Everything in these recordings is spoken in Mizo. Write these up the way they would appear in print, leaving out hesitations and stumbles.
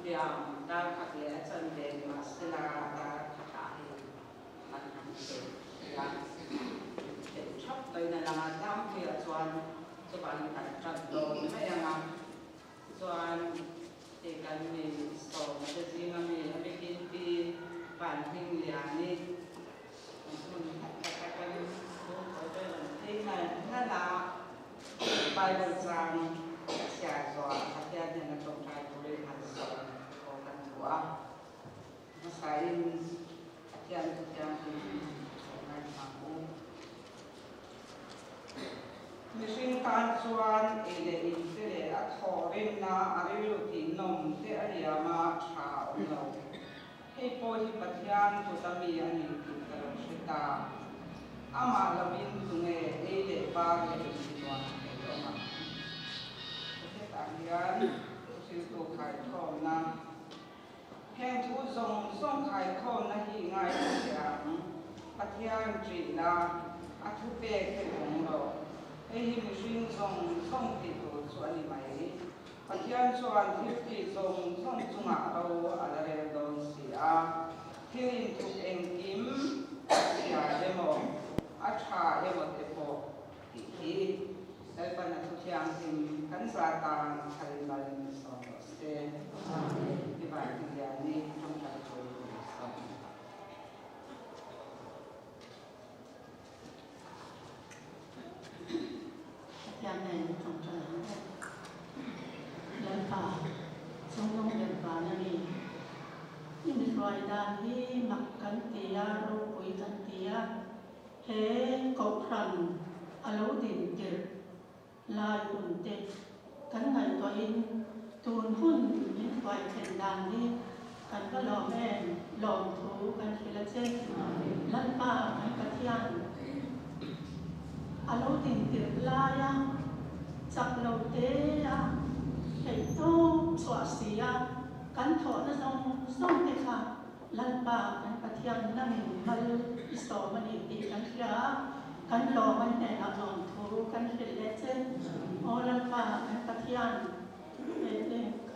Intiam dar khat leh a chanve ni mahsela dar khatah hei kan han thei thei a, theih thap tawhin a lang a, tlangpuiah chuan chuvangin kan tan dawn mai ang a, chuan hei kan mi sawma te zinga mi a bikin pi Vanhmingliani hmun khat taka kan chhungkaw te rawn phei nal nal a, Bible chang a chhiar zawhah Pathian hnena tawngtai turin han sawm pawh kan duh a. Hmasain Pathian thu thianghlim tawngtai hmang u. Mihring tan chuan ei leh in te leh a thawhrimna a rilru tihnawm te a liam a tha a awm lo. Hei pawh hi Pathian kut a mi a ni tih ka lo hre ta. Amah lovin tunge ei leh bar leh in tinuam thei awm ang? Hetah hian thuhriltu khaikhawmna, heng thu zawng zawng khaikhawmna hi ngaithla teh ang. Pathian ṭihna a thupek te awm rawh. Hei hi mihring zawng zawng tih tur chu a ni mai. Pathian chuan thil tih zawng zawng chungah ro a la rel dawn si a, thil inthup engkim a chhia emaw, a tha emaw te pawh tih hi Lalpan a thu thianghlim kan za tan thal mal min sawm rawh se. Amen. I van ti lian i tawngtai tur min sawm. Pathian nen tawngtai ang e. Lalpa, chungnung leh van a ni. I mi hruai dan hi mak kan ti a, ropui kan ti a. He Kohhran a lo din tirh lai hun te kan ngaihtuahin tun hun min hruai thlen dan hi kan va lawm em, lawmthu kan hrilh a che. Lalpa kan Pathian a lo din tirh laia chak lo te a theih tawp chhuah si a, kan thawhna zawng zawng te kha Lalpa kan Pathian nangin mal i sawm a ni tih kan hria a, kan lawm a hnenah lawmthu kan hrilh leh che. Aw Lalpa kan Pathian,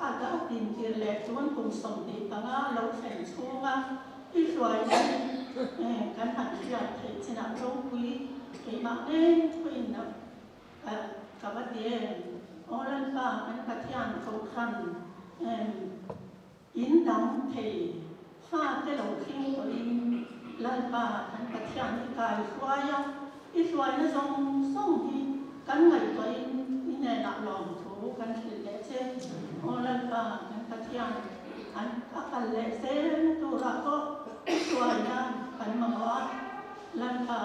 a dah dintir leh tun kum 25 lo thlen chhunga i hruaina hi kan han hriat theih chinah ropui keimah nen thuin ka va ti em. Aw Lalpa kan Pathian kohhran In dang thei fate lo thleng tawhin Lalpa kan Pathian i kai hruai a, i hruaina zawng zawng hi kan ngaihtuahin i hnenah lawmthu kan hrilh leh che. Aw Lalpa kan Pathian, an a kal leh zelna turah pawh i hruaina kan mamawh a. Lalpa,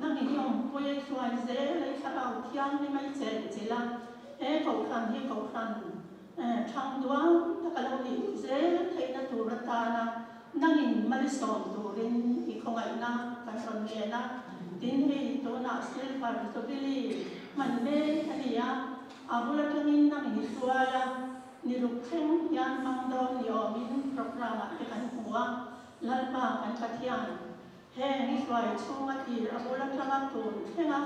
nangin i awmpui a i hruai zel a, i thlarau thianghlim a i chenchilh a, he kohhran hi kohhran Thang duang tak a lo nih zel theihna tur atana nangin malisawm turin i khawngaihna kan rawn ngen a. Tin, hei tunah Silver Jubilee hman mek a ni a, a bul atangin nangin i hruai a, ni ruk thleng hian hmang dawn ni awmin programme ah te kan hmu a, Lalpa kan Pathian, heng i hruai chhunga tir a bul atanga tun thlenga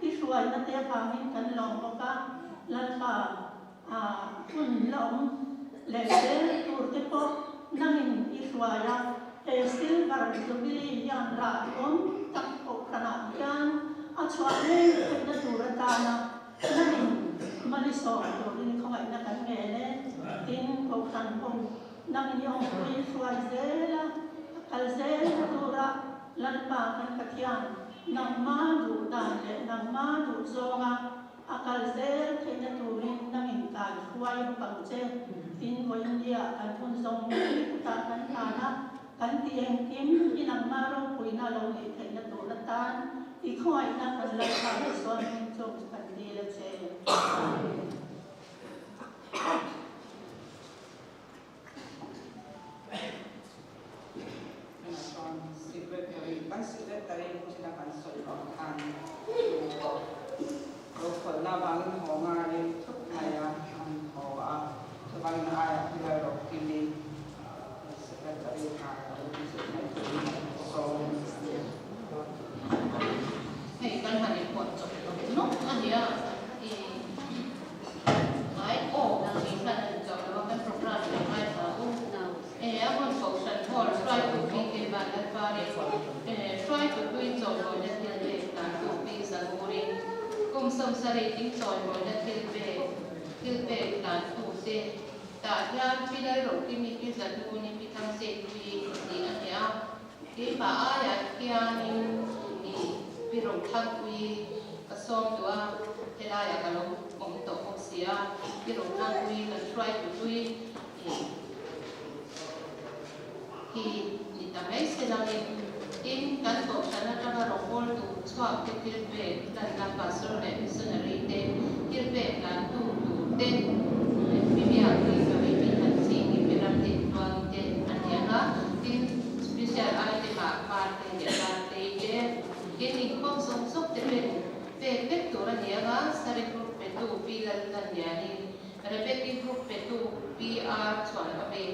i hruaina te avangin kan lawm bawk a, Lalpa, A hun la awm leh zel tur te pawh nangin i hruai a, he Silver Jubilee hian rah duhawm tak kohhranah hian a chhuah ngei theihna tur atana nangin malisawm turin khawngaihna kan ngen e. Tin, kohhran ho nangin i awmpui hruai zel a, a kal zelna tura Lalpa kan Pathian nangma duh dan leh nangma duh zawnga A kal zel theihna turin nangin kai hruai bawk ang che. Tin, Vawiindia kan hun zawng hi kutah kan hlan a, kan ti engkim i nangmah ropuina lo neih theihna tur atan i khawngaihna kan Lalpa Isua hming chung chu kan dil a che. Amen. Secretary, kan Secretary china kan sawi bawk khan lo khawlhna avangin haw ngai thut mai a, an haw a, chuvangin aiah pillar ro kili Secretary kha lo ti zet mai turin sawm a ni. Hei kan han inpawt chawp tawh nawk a nia i ngai aw tih hman a ni chawp lo a, kan programme lo ngaithla u. sawmsarih in chawimawina thil pek, thil pek hlantu te tah hian Pi Lalrohkimi, Pi Zahluni, Pi Thangseipui tih a ni a. Keimah aiah hianin i Pi Rothangpuii ka sawm duh a, helaiah ka lo awm tawh bawk si a, Pi Rothangpuii kan hruaitu hlui i hi ni ta mai se langin tin kan kohhran atanga rawngbawltu chhuak te thil pek hlanna pastor leh missionary te thil pek hlantu tur te Pi Biaki Pi Pi Thanchhingi Pi Ramdintluangi te an ni ang a, tin special item ah Parte leh Partei te tin inkhawm zawng zawng te pen pek vek tur a ni ang a, Sari Group petu Pi Laltlanliani Rebecca Group petu Pi R Chhuanawmi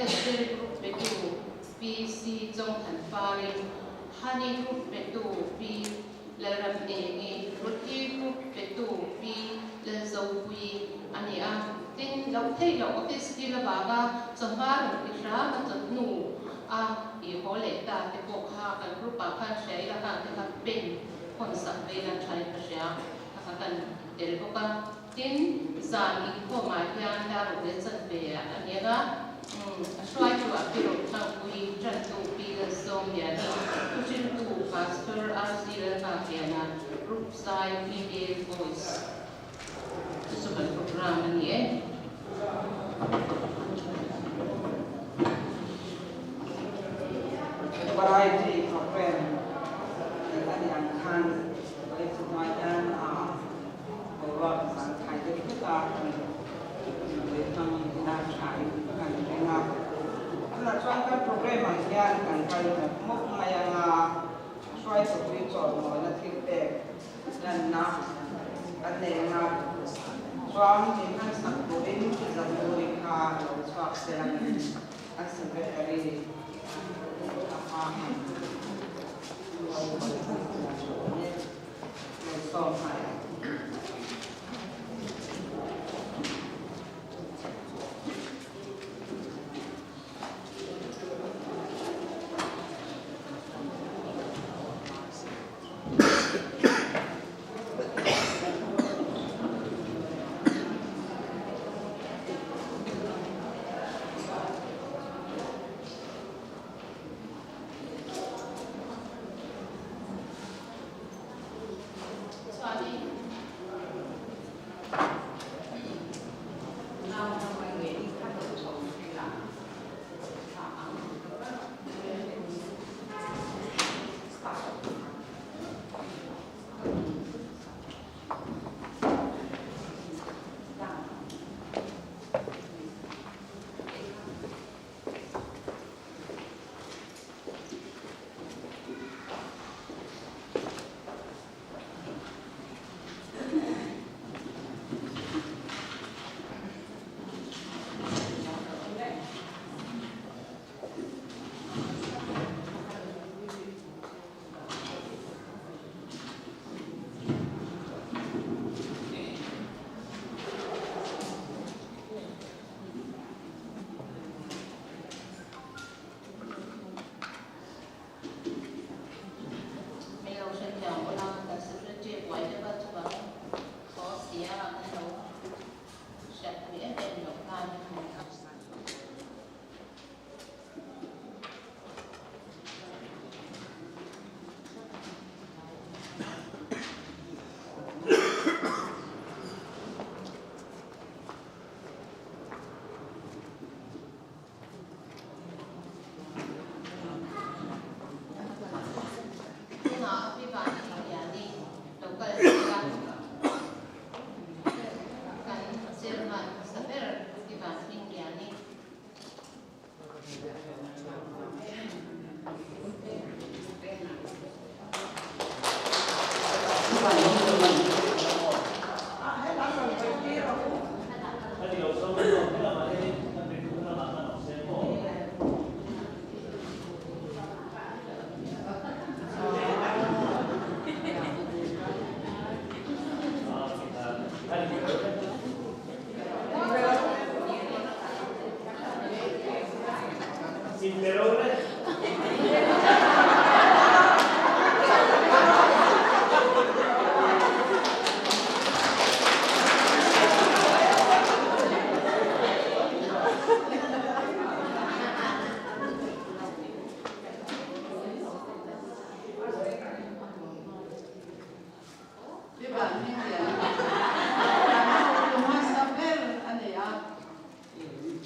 Esther Group petu Pi C Chawngthanfari, Honey Group petu Pi Lalramnengi, Ruthi Group petu Pi Lalzopuii a ni a. Tin, loh theih loh office thil avanga chawhma rawn ti hram a chawhnu a i haw leh ta te pawh kha kan group ah khan hria ila khan te kha pen hawn sak ve ila tha in ka hria a kha kan tel bawk a. Tin, zan inkhawmah hian daruk leh chanve ah a ni a, a hruaitu ah Pi Rothangpui, Tantu Pi Lalsawmliani, Thuhriltu Pastor RC Lalngakliana, Group Zai Female Voice chu chu kan program a ni e. Variety program neih a ni ang khan Variety hnuai hian a Boruak zan thai deuh hlek a, kan lei hmang ina tha in kan ring a. Tunah chuan kan program ang hian kan kal mawp mawp mai ang a, hruaitupui chawlhmawina thil pek lanna kan nei ang a, chuan min han sak turin Zanuri kha lo chhuak se langin an secretary a hma han lo Chuanin Min lo hrethiam ula, kan secretary buai deuh a chuvang haw si a kan lo hriatpui em em loh khan. Tunah a pi van hi hianin lo kal zel a, kan chairman hmasa ber pi van hming hianin.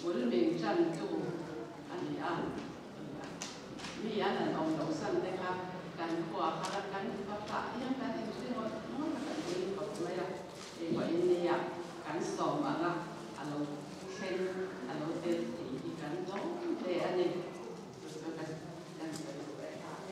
Bul min ṭantu a ni a, mi an han awm loh san te kha kan khua har a, kan fapa hian kan inhre ngawt ngawt a, kan ui khawp mai a, keimah in nia kan sawm ang a, a lo thleng, a lo tel thei hi kan lawm hle a ni. Chu chu kan kan sawi duh e.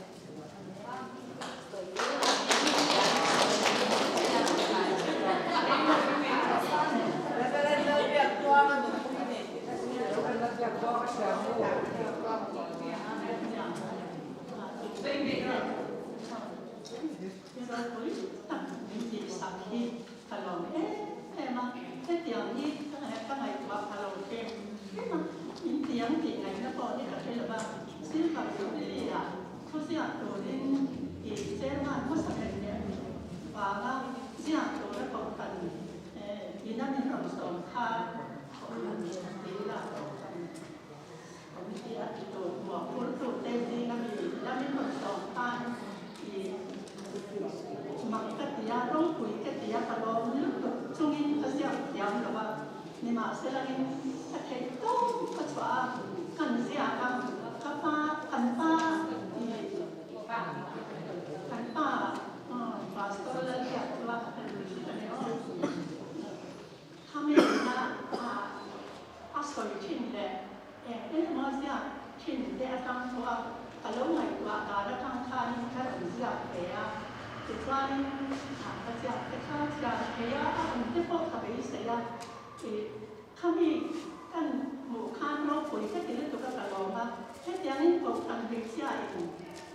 Thuziak turin i chairman hmasa ber leh vanga ziak tura kohhran ina min rawn sawm khan kohhran tih lah kohhran committee a ti tur muahphurtute zinga mi ina min rawn sawm khan i mak ka ti a, rawngpui ka ti a, ka lawm lutuk chungin ka ziak thiam lo a, nimahselangin ka theih tawp ka chhuah a, kan ziak a, ka pa, kan pa i kan pa Pastor Lalbiakchua ka ni aw. Khami ina a sawi thin leh eng emaw ziak thin te atang pawha ka lo ngaihtuah dan atang khanin ka rawn ziak ve a, tichuanin ka ziak te kha chhiar thei a, a awm te pawh ka beisei a, ih khami kan hmuh khan ropui ka ti lutuk a ka lawm a, hetiangin kohhran hmeichhia in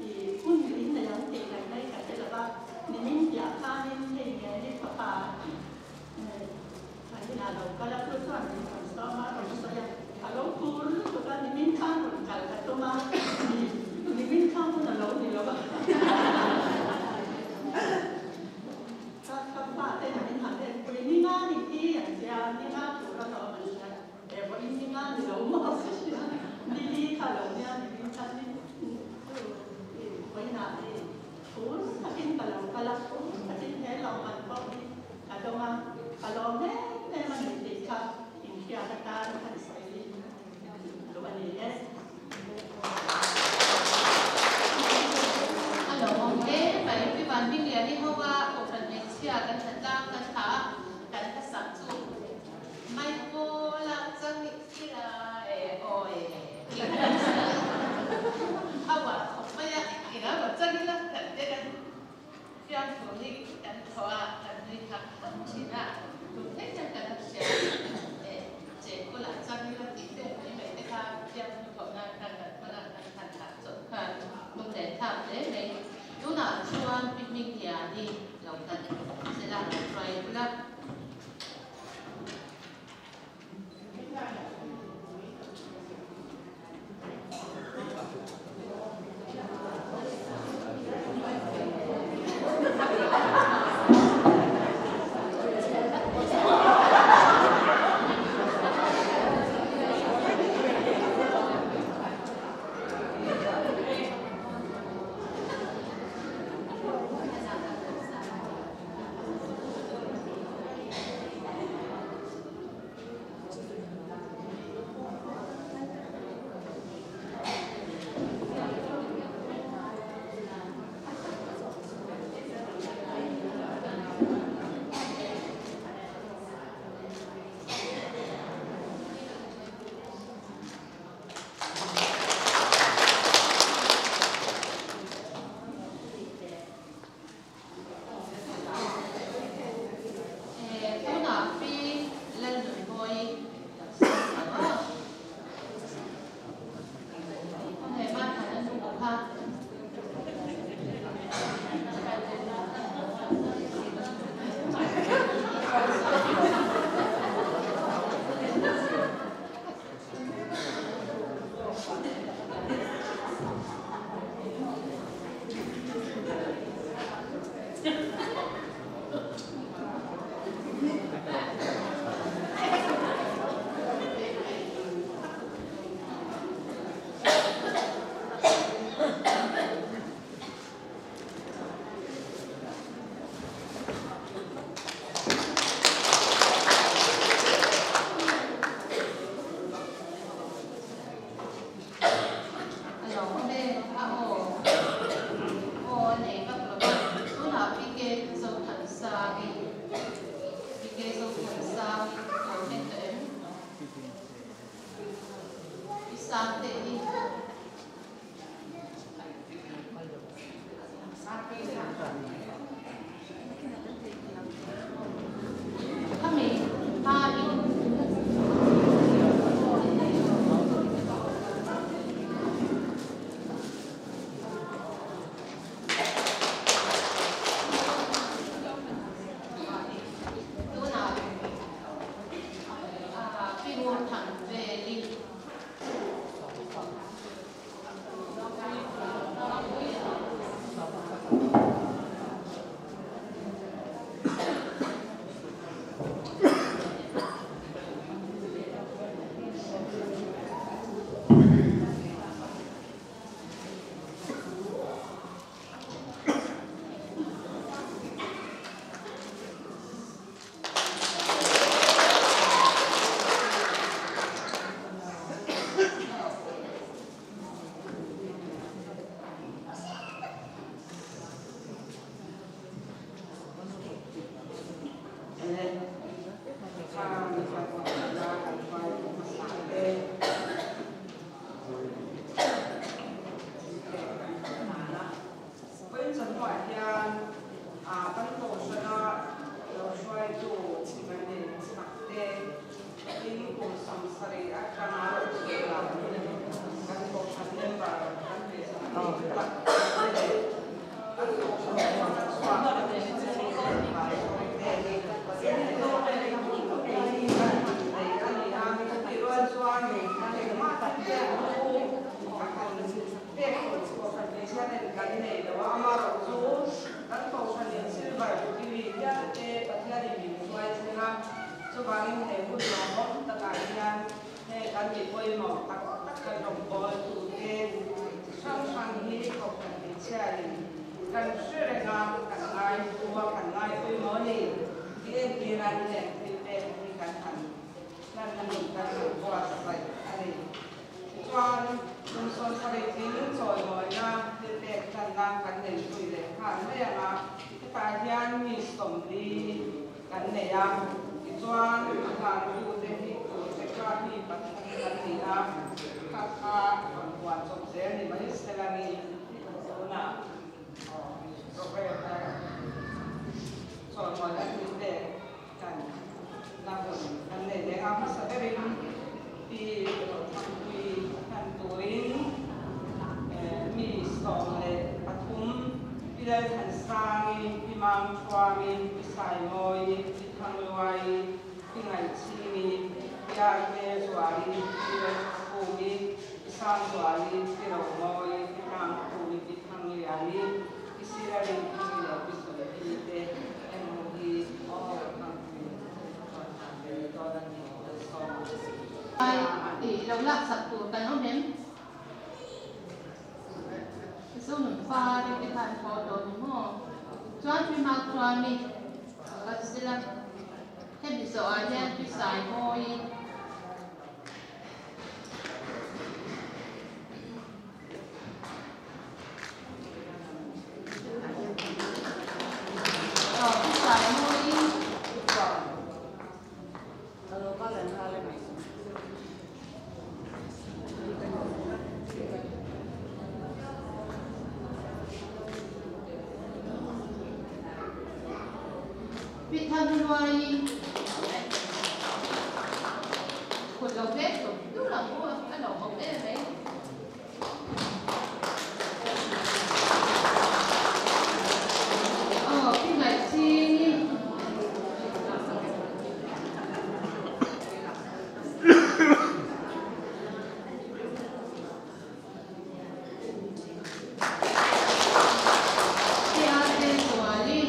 ih hun in nei ang tih ngaihna hi ka hre lo va, nimin piah khanin hei nge ni fapa Kan inah lo kal a, chu chuan min rawn sawm a, rawn sawi a, a lo phur lutuk a, nimin khan rawn kal ka tum a, nimin khan hun a lo ni lo a, ka ka pa ten min han enpui, ni nga ni hi an tia, ni nga tur a lawm an hria. Sangte-i. Khami hmain. Tunah Pi Ngurthanveli. Lo laksak tur kan awm em? Zonunfari te khan thaw tawh ni maw? Chuan pi mak chuan mi ka zil a, hemi zawhah hian pi sai mawi. Aw pi sai mawi. Pi Thanluai kut lo vek tawh dur ang u a lo awm em mai. Aw pi Ngaihchhingi. Pi Ate Zuali.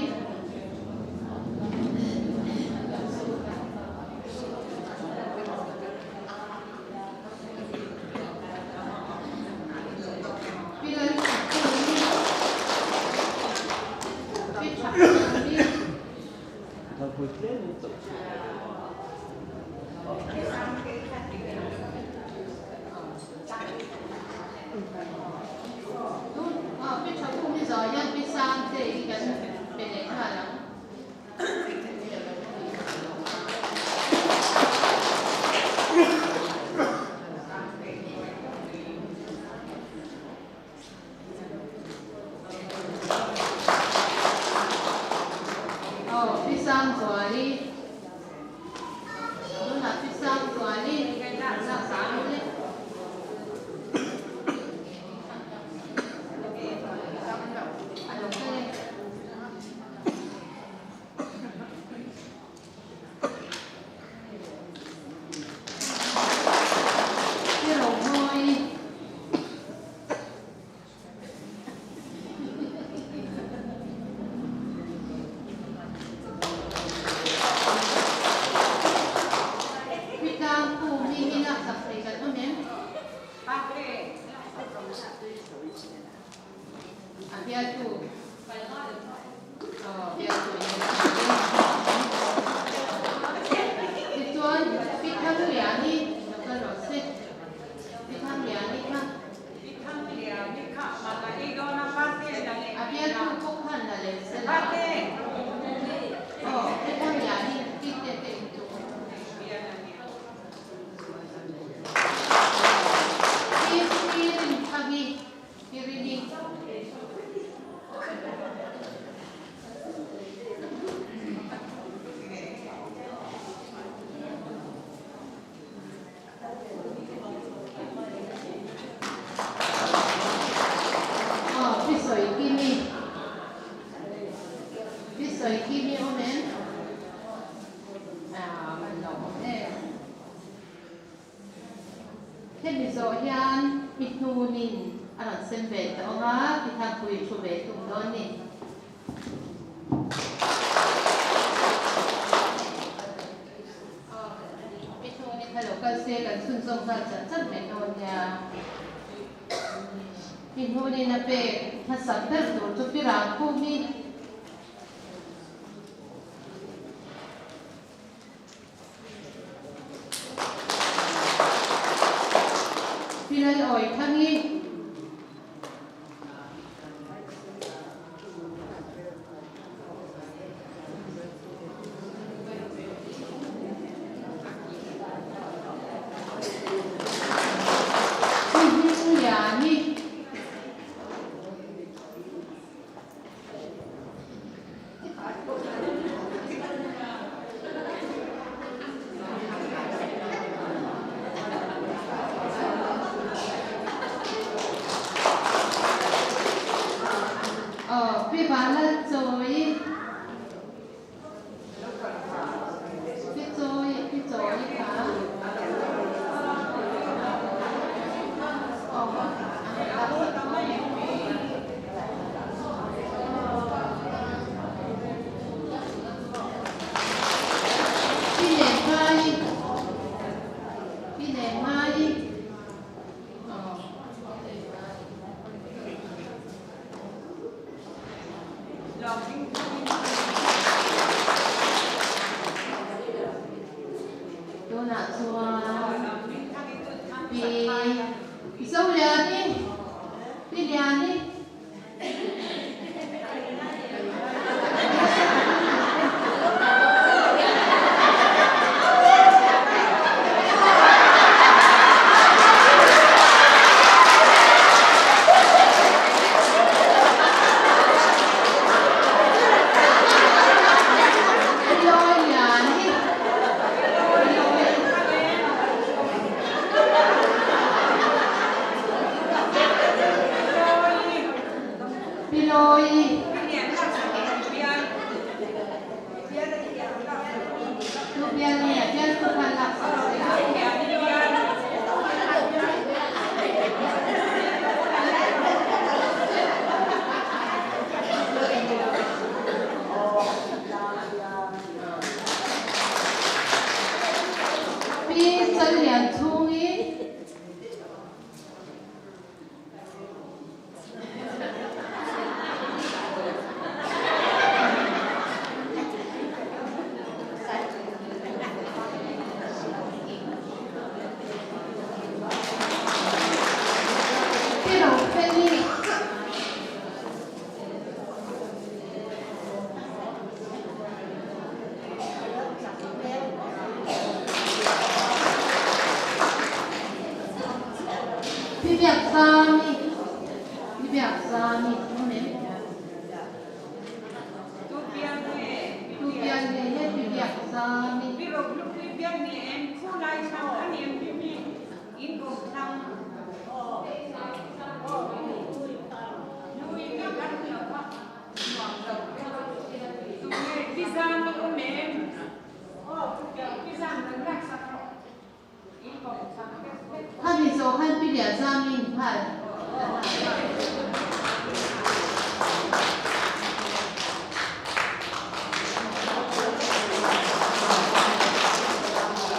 Hemi zawh hian pi hnunin a rawn sem ve tawh ang a, pi Thangpuii thu ve thung dawn ni. Pi hnunin kha lo kal se kan chhunzawm nghal chat chat mai dawn nia. Pi hnunin a pek hmasak ber tur chu pi Rangkhumi. Pi Lalawi Thangi. Pi Hmingliani. Pi Vanlalchawi Pi Chawi Pi Chawi kha Pi Nehmai Pi Nehmai Tunah chuan Pi Zoliani Pi Liani Pi Lawiliani Pi Lawi. Tu bial nge a bial tu khan lak sak se a. Pi Challianchhungi. Pi Rofeli. Pi Biakzami, Pi Biakzami, Tu pian nge? Tu pian nge he Pi Biakzami? Pi Rohlu Pi Biak ni em? Khu lai thlang a ni em Pi mi in kum thlang? Lui ka kan lo a nuam lo. Tu nge Pi Zami awm em? Pi Zam kan lak sak rawh. Khami zawh khan Pi Lianzami in nghal.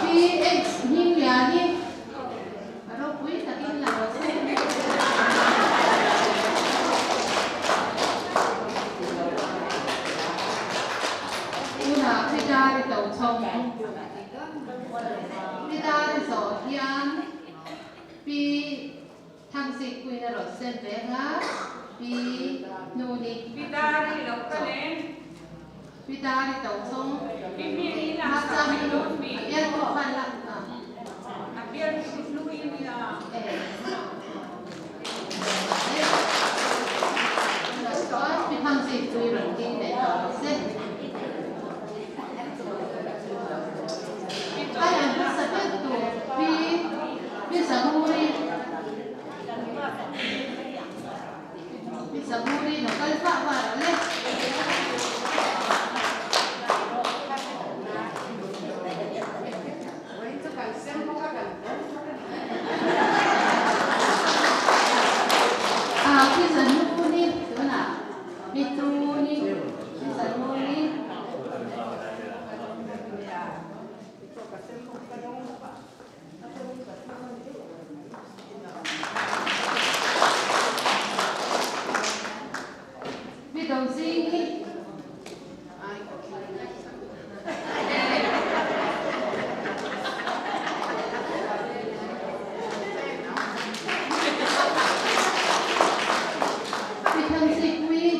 Pi X Hmingliani a ropui takin la rawh se. Tunah Pi Dari Tochhawng. Pi Dari zawh hian Pi Thangzikpuiin a rawn sem ve ang a, Pi Hnuni. Pi Dari lo kal em? Pi Dari to chung. Pi Hming in a sak mai dawn mi? A bial pawh khan la a. A bial chu Hlui a nia. Chuan Pi Thangzikpui rawn ding leh tawh ang se. Ai an hmasa ber tur Pi Pi Zahuri Pi Zahuri lo kal vah vah rawh le. Pi Zanuni tunah Pi Tuni Pi Zanuni. Pi Dawngzingi. Pi Thangzikpuii.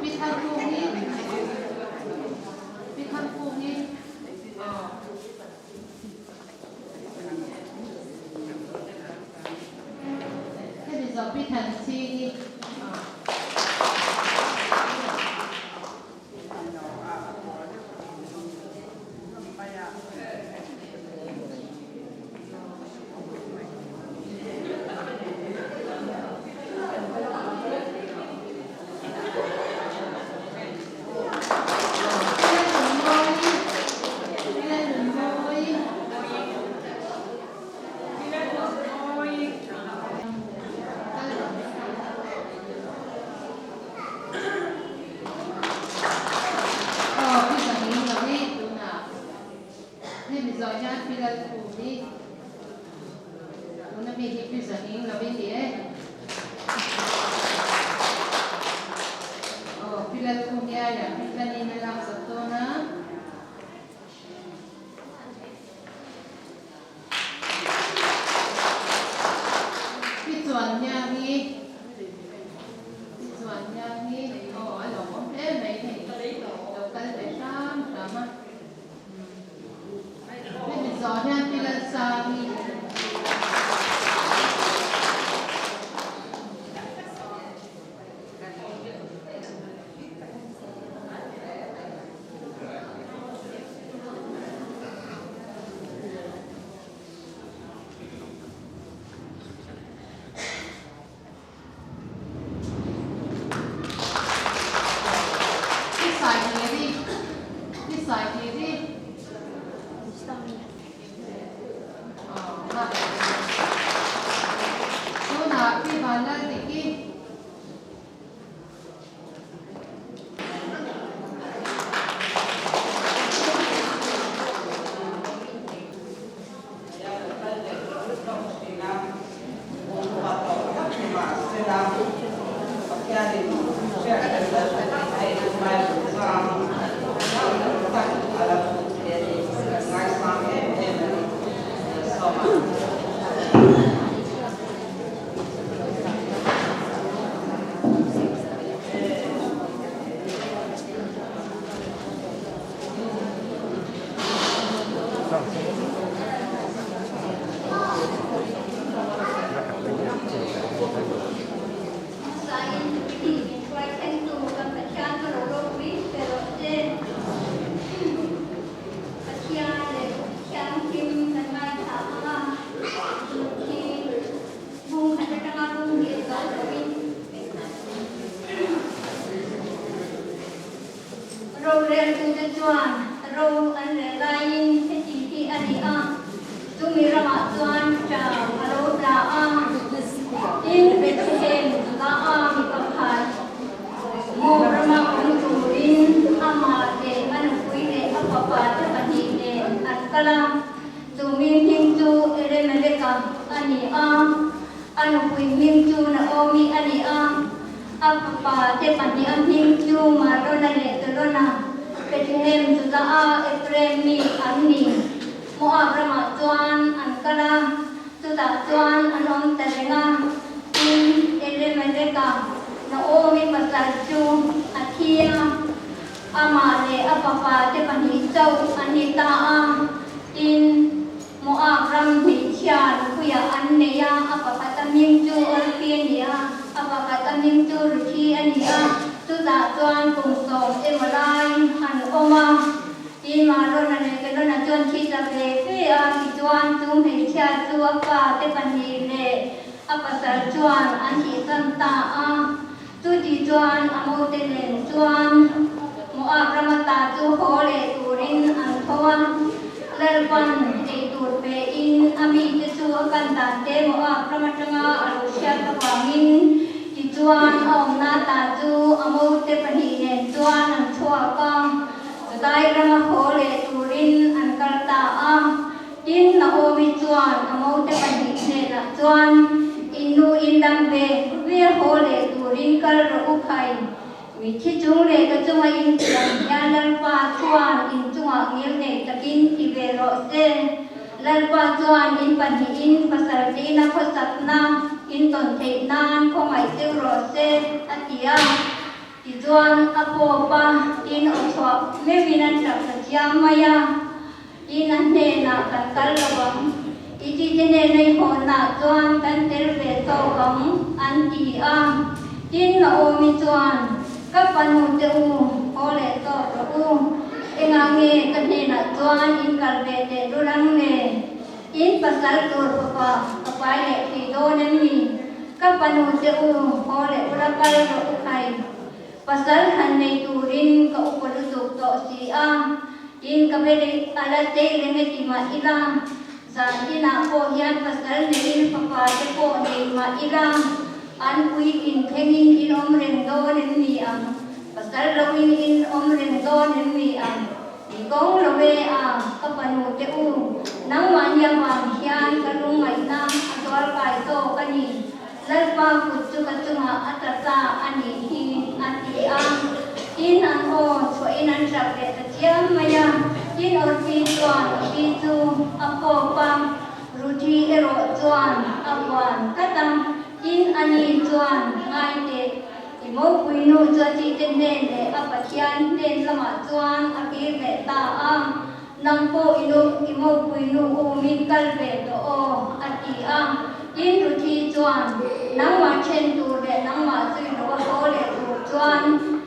Pi Thangkungi Pi Thangkungi Hemi zawh Pi Thanchhingi. Aw, pi Zahing lo hi tunah hemi zawh hian pi Lalkhum hi tuna mi hi pi Zahing lo hi ni e. Aw, pi Lalkhum hi aiah pi Tlanin a laksak dawn a. Pi Chuanhniangi Pi Chuanhniangi aw a lo awm hle mai hei lo kal ve hram hram a. Hemi zawh hian Pi Lalsangi. Pi Saihiri, Pi Saihiri. Tunah Pi Vanlaldiki. Hmasain mi min hruai thlengtu kan Pathian ka lo ropui pe rawh che. Pathian leh Thianghlim kan ngaithla ang a, chu khi bung khat atanga bung hnih zo loin roreltute chuan ro an rel laiin heti hi a ni a, chumi ramah chuan ṭam a lo tla a, tin Bethlehem la a mi pakhat Moab rama awm turin amah leh a nupui leh a fapa te pahnih nen an kal a. Chu mi hming chu Elimeleka a ni a, a nupui hming chu Naomi a ni a, a fapa te pahniha hming chu Malona leh Tolona, Bethlehem, Judah-a Ephraim mi an ni. Moab ramah chuan an kal a, chutah chuan an awm ta reng a. Tin, Elimeleka, Naomi pasal chu a thi a. Amah leh a fapa te pahnih chauh an ni ta a, tin, Moab ram hmeichhia a, tichuan chu hmeichhia chu a fate pahnih leh a pasal chuan an thihsan ta a. Chuti chuan a mote nen chuan Moab rama ta chu haw leh turin an tho a, Lalpan ei tur pein a mite chu a kan dan te Moab ram atanga a lo hriat avangin tichuan a awmna ta chu a mote pahnih nen chuan an chhuak a, Judai rama haw leh turin an kal ta a. Tin, Naomi chuan a mote pahnih hnenah chuan, In nu in dam ve ve haw leh turin kal rawh u khai. Mitthi chung leh ka chunga in ti ang hian Lalpa chuan in chungah ngil nei takin ti ve rawh se. Lalpa chuan in pahnihin pasal teina khawsakna in tawn theih nan khawngaih cheu rawh se, a ti a. Tichuan a pawp a, tin aw chhuah meuhin an tap ta chiang mai a. Tin a hnenah kan kal lo ang, i tite hnena i hawnah chuan kan tel ve tawk ang, an ti a. Tin Naomi chuan, Ka fanu te u, haw leh tawk rawh u. Engah nge ka hnenah chuan in kal ve teh lul ang le? In pasal tur fapa ka pai leh thei dawn em ni? Ka fanu te u, haw leh ula kal rawh u khai. Pasal han nei turin ka upa lutuk tawh si a, tin ka be a la chei reng e ti mah ila, zan inah pawh hian pasal neiin fapa te pawh nei mah ila, an puitlin thlengin in awm reng dawn em ni ang? Pasal loin in awm reng dawn em ni ang? Ni kawng lo e a, ka fanu te u, nangmahni avang hian ka lungngaihna a zual kai zawk a ni. Lalpa kut chu ka chungah a tla ta a nih hi, a ti a. Tin, an aw chhuahin an hrap leh ta chiam mai a. Tin, Orpi chuan a pi chu a fawp a, Ruthi erawh chuan a vuan tlat a. Tin, ani chuan ngai teh, I mopui nu chu a chite hnen leh a Pathian hnen lamah chuan a kir leh ta a. Nang pawh i nu i mopui nu u min kal ve tawh aw, a ti a. Tin, Ruthi chuan, Nangmah then tur leh nangmah zui lo a haw leh tur chuan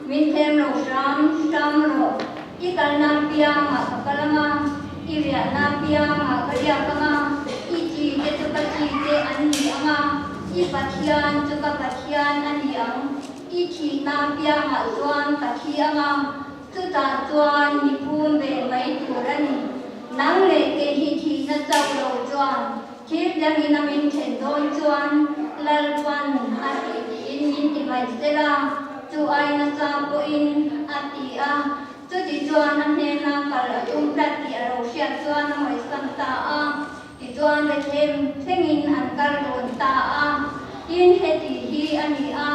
min thlem lo hram hram rawh. I kalna piangah ka kal ang a, i riahna piangah ka riak ang a, i chi te chu ka chi te an ni ang a, i Pathian chu ka Pathian a ni ang. I thihna piangah chuan ka thi ang a, Chutah chuan mi phum ve mai tur a ni. Nang leh kei hi thihna chauh lo chuan thil dangin a min then dawn chuan Lalpan a tih tiin min ti mai sela, chu ai nasa pawhin a ti a. Chuti chuan a hnena kal a tum tlat tih a lo hriat chuan a ngawisam ta a. Tichuan Bethlehem thlengin an kal dawn ta a, tin heti hi a ni a,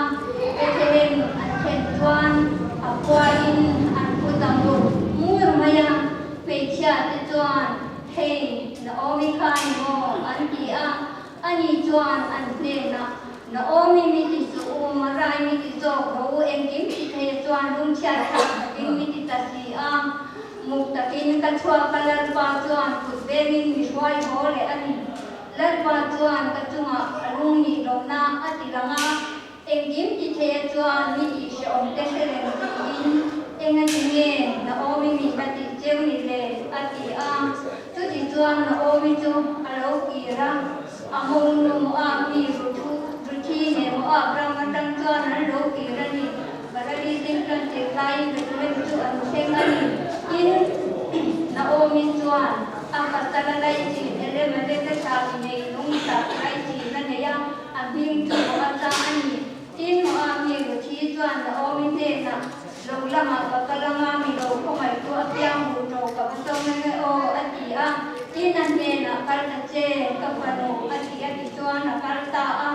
Bethlehem an thlen chuan a khuain an phu ta ngur ngur mai a, hmeichhia te chuan, Hei, Naomi kha ni maw? an ti a, ani chuan an hnenah, Naomi mi ti suh u, Marai mi ti zawk rawh u, engkim ti thei chuan lungchhiat thlak takin mi ti ta si a. Muk takin ka chhuak a, Lalpa chuan kut vengin mi hruai haw leh a ni. Lalpa chuan ka chungah a lung nih lohna a ti lang a, engkim ti theia chuan mi tih hrehawm te hre reng tiin eng a ti nge Naomi min la tih cheu ni le? a ti a. Chuti chuan Naomi chu a lo kir a, a mawng nu Moab mi Ruthi nge Moab ram atang chuan an lo kir a ni. Barali zing tan tir laiin Bethlehem chu an thleng a ni. Tin, Naomi chuan a pasal a lai chin Elimelek a thla mi nei lung tak lai chin a nei a, a hming chu Boaza a ni. Tin, Moab mi Ruthi chuan Naomi hnenah, Lo lamah ka kal anga mi lo khawngaihtu apiang hmuh ṭo ka va sawm em e aw, a ti a. Tin, a hnenah kal ta che, ka fanu, a ti a ti chuan a kal ta a.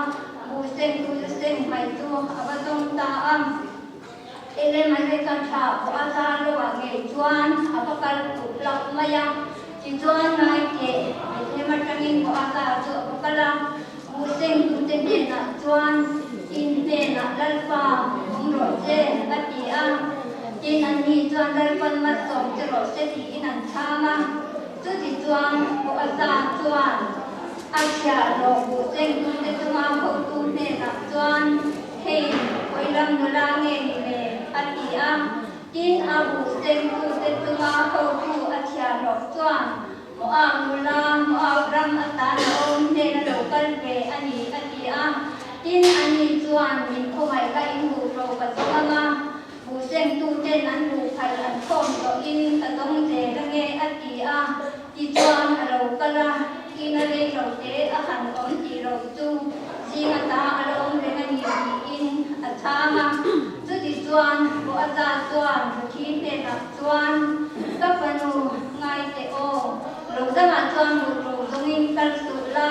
Buh seng tu chu seng hmai chu a va zawng ta a. Elem a leka tha pawh a zar lo ah ngei chuan a va kal puh hlauh mai a. Tichuan Ngaite Bethlehem atangin pawh a zar chu a va kal a. Buh seng tu te hnenah chuan in hnenah Lalpa awm rawh che a ti a. Tin anni chuan Lalpan malsawm che rawh se tiin an chhang a. Chutichuan pawh a zar chuan A chhiahhlawh buh chengtute chunga hotu hnenah chuan, Hei, khawi lam nula nge ni le? a ti a. Tin, a buh chengtute chunga hotu a chhiahhlawh chuan, Moab nula, Moab ram ata Naomi hnena lo kal ve a ni, a ti a. Tin, ani chuan min khawngaih la in buhro ka zawng ang a, buhsengtuten an buhphal an khawm tawhin ka dawng zel ange, a ti a. Tichuan a lo kal a, ina rei lo te a han awm tih lo chu zing ata a la awm reng a ni tiin a chhang a. Chutichuan Boaza chuan Ruthi hnenah chuan, Ka fanu, ngai teh aw, lo dangah chuan ruh ro zawngin kal suh la,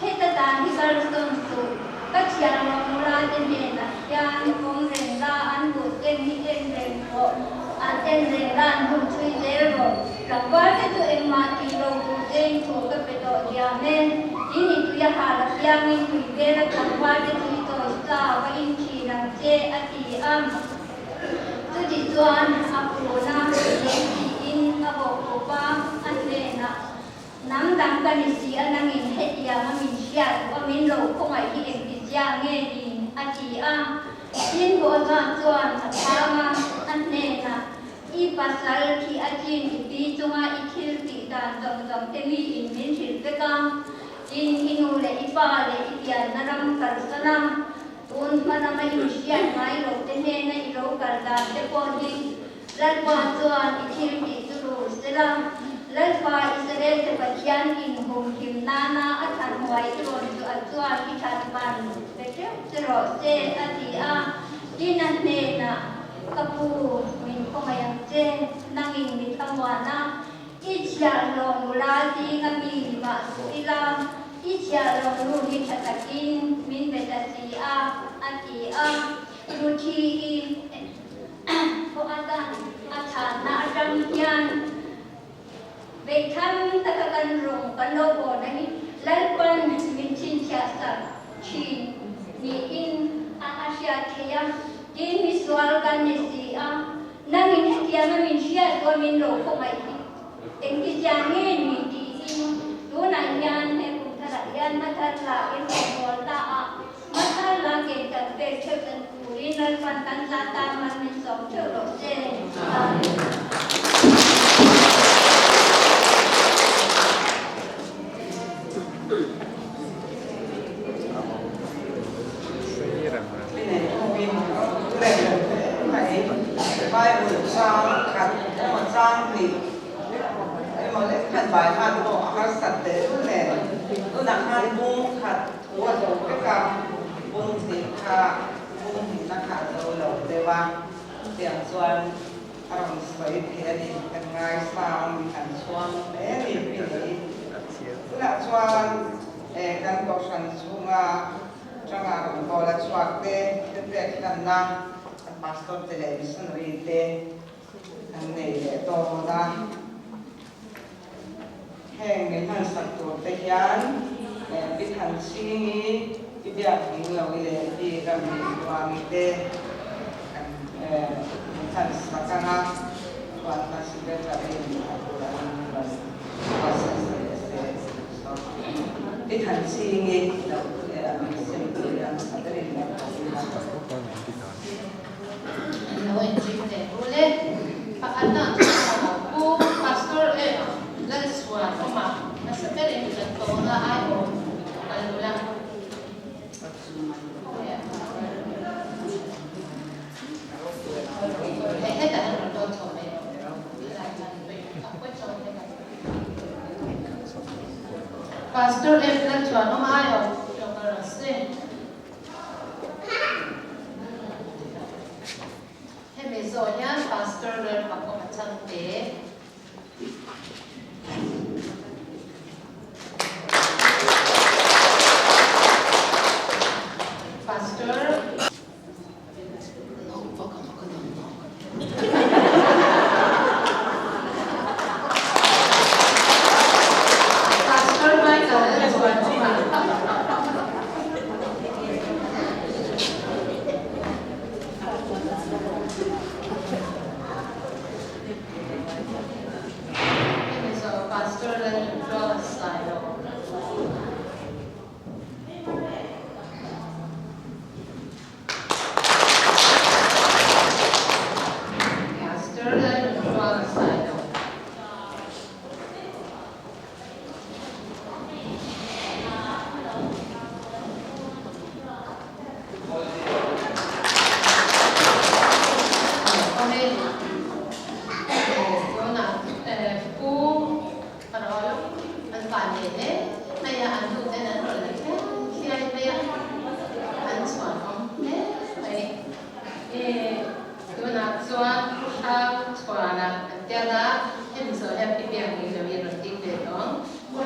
heta dan hi kal sawn suh, ka thian lo nula te hnenah hian awm reng la, an buh seng hi en reng rawh, an en reng la, an hmu chhui zel rawh. Tlangval te chu engmah tih lo tur chein thu ka pe tawh diam e. Tin i tui a hal apiangin tui vel a tlangval te chu i chawi sa va in thin ang che, a ti a. Chuti chuan a puna lei tiin a bawk kawp a, a hnenah, Nang dang ka ni si a, nangin hetiang a min hriat duh a, min lo khawngaih hi engti zia nge ni? a ti a. Tin Boaza chuan a chhang a, a hnenah, I pasal khi a chin i pi chunga i thil tih dan zawng zawng te mi in min hrilh vek a, tin i nu leh i pa leh i pianna ram kalsan a, tun hma lama inhriat ngai lo te hnena i lo kal dan te pawh hi Lalpa chuan i thil tih chu rul sela, Lalpa Israel te Pathian inhumhim nana a thlanhuai i rawn chu a chuan i that man pe teuh che rawh se, a ti a. Tin a hnenah, Ka pu, min khawngaih ang che, nangin mi thlamuan a, i chhiahhlawh nula zinga mi ni mah suh ila, i chhiahhlawh nu hi tha takin min be ta si a, a ti a. Ruthi i pawh atan a chhanna atang hian beitham taka kan rawng kan lo bawhna hi Lalpan min chhinchhiah sak thin niin a hriat theih a, tin misual kan ni si a, nangin hetianga min hriat pawh min lo khawngaih hi engtizia nge ni tiin tunah hian he kum tharah hian hmathar la in rawngbâwl ta a. Hmathar la ke kan pek theuh kan turin Lalpan kan za tan man min sawm theuh rawh se. Amen. Bible chang khat emaw chang hnih emaw lek khan bai khan pawh a harsat tehlul nen tunah khan bung khat Thu a zo vek a, bung hnih kha bung hnihna kha a zo lo deuh a, chutiang chuan a rawn sawi thei a ni, kan ngaisang, kan chhuang hle a ni pi ni. Tunah chuan kan kohhran chhunga tanga rawn bawl a chhuak te, te pek hlanna kan pastor te leh missionary te kan nei leh dawn a. Heng min hmansak tur te hian Pi Thanchhingi, Pi Biakning Lohi leh Pi Ramnihluangi te kan min hmansak ang a, chuan kan Secretary in a bulah in rawn process leh se. So, Pi Thanchhingi lo min sem tur hian a berin lo ko ila. An lo enchim leh bul e. Pakhatna chuan a lo pu Pastor em Lalsuan awma nasa berin kan tawna aiawm kan nula. Hei hetah an rawn dawn chho mai lo. Pastor em Lalsuan awma aiawm lo kal rawh se. Hemi zawh hian Pastor Lalfakawma changte. Pastor. Pastor Michael Lalzuanchunga. Hemi zawh Pastor Lalnunṭuanga Sailo. Pastor Lalnunṭuanga Sailo.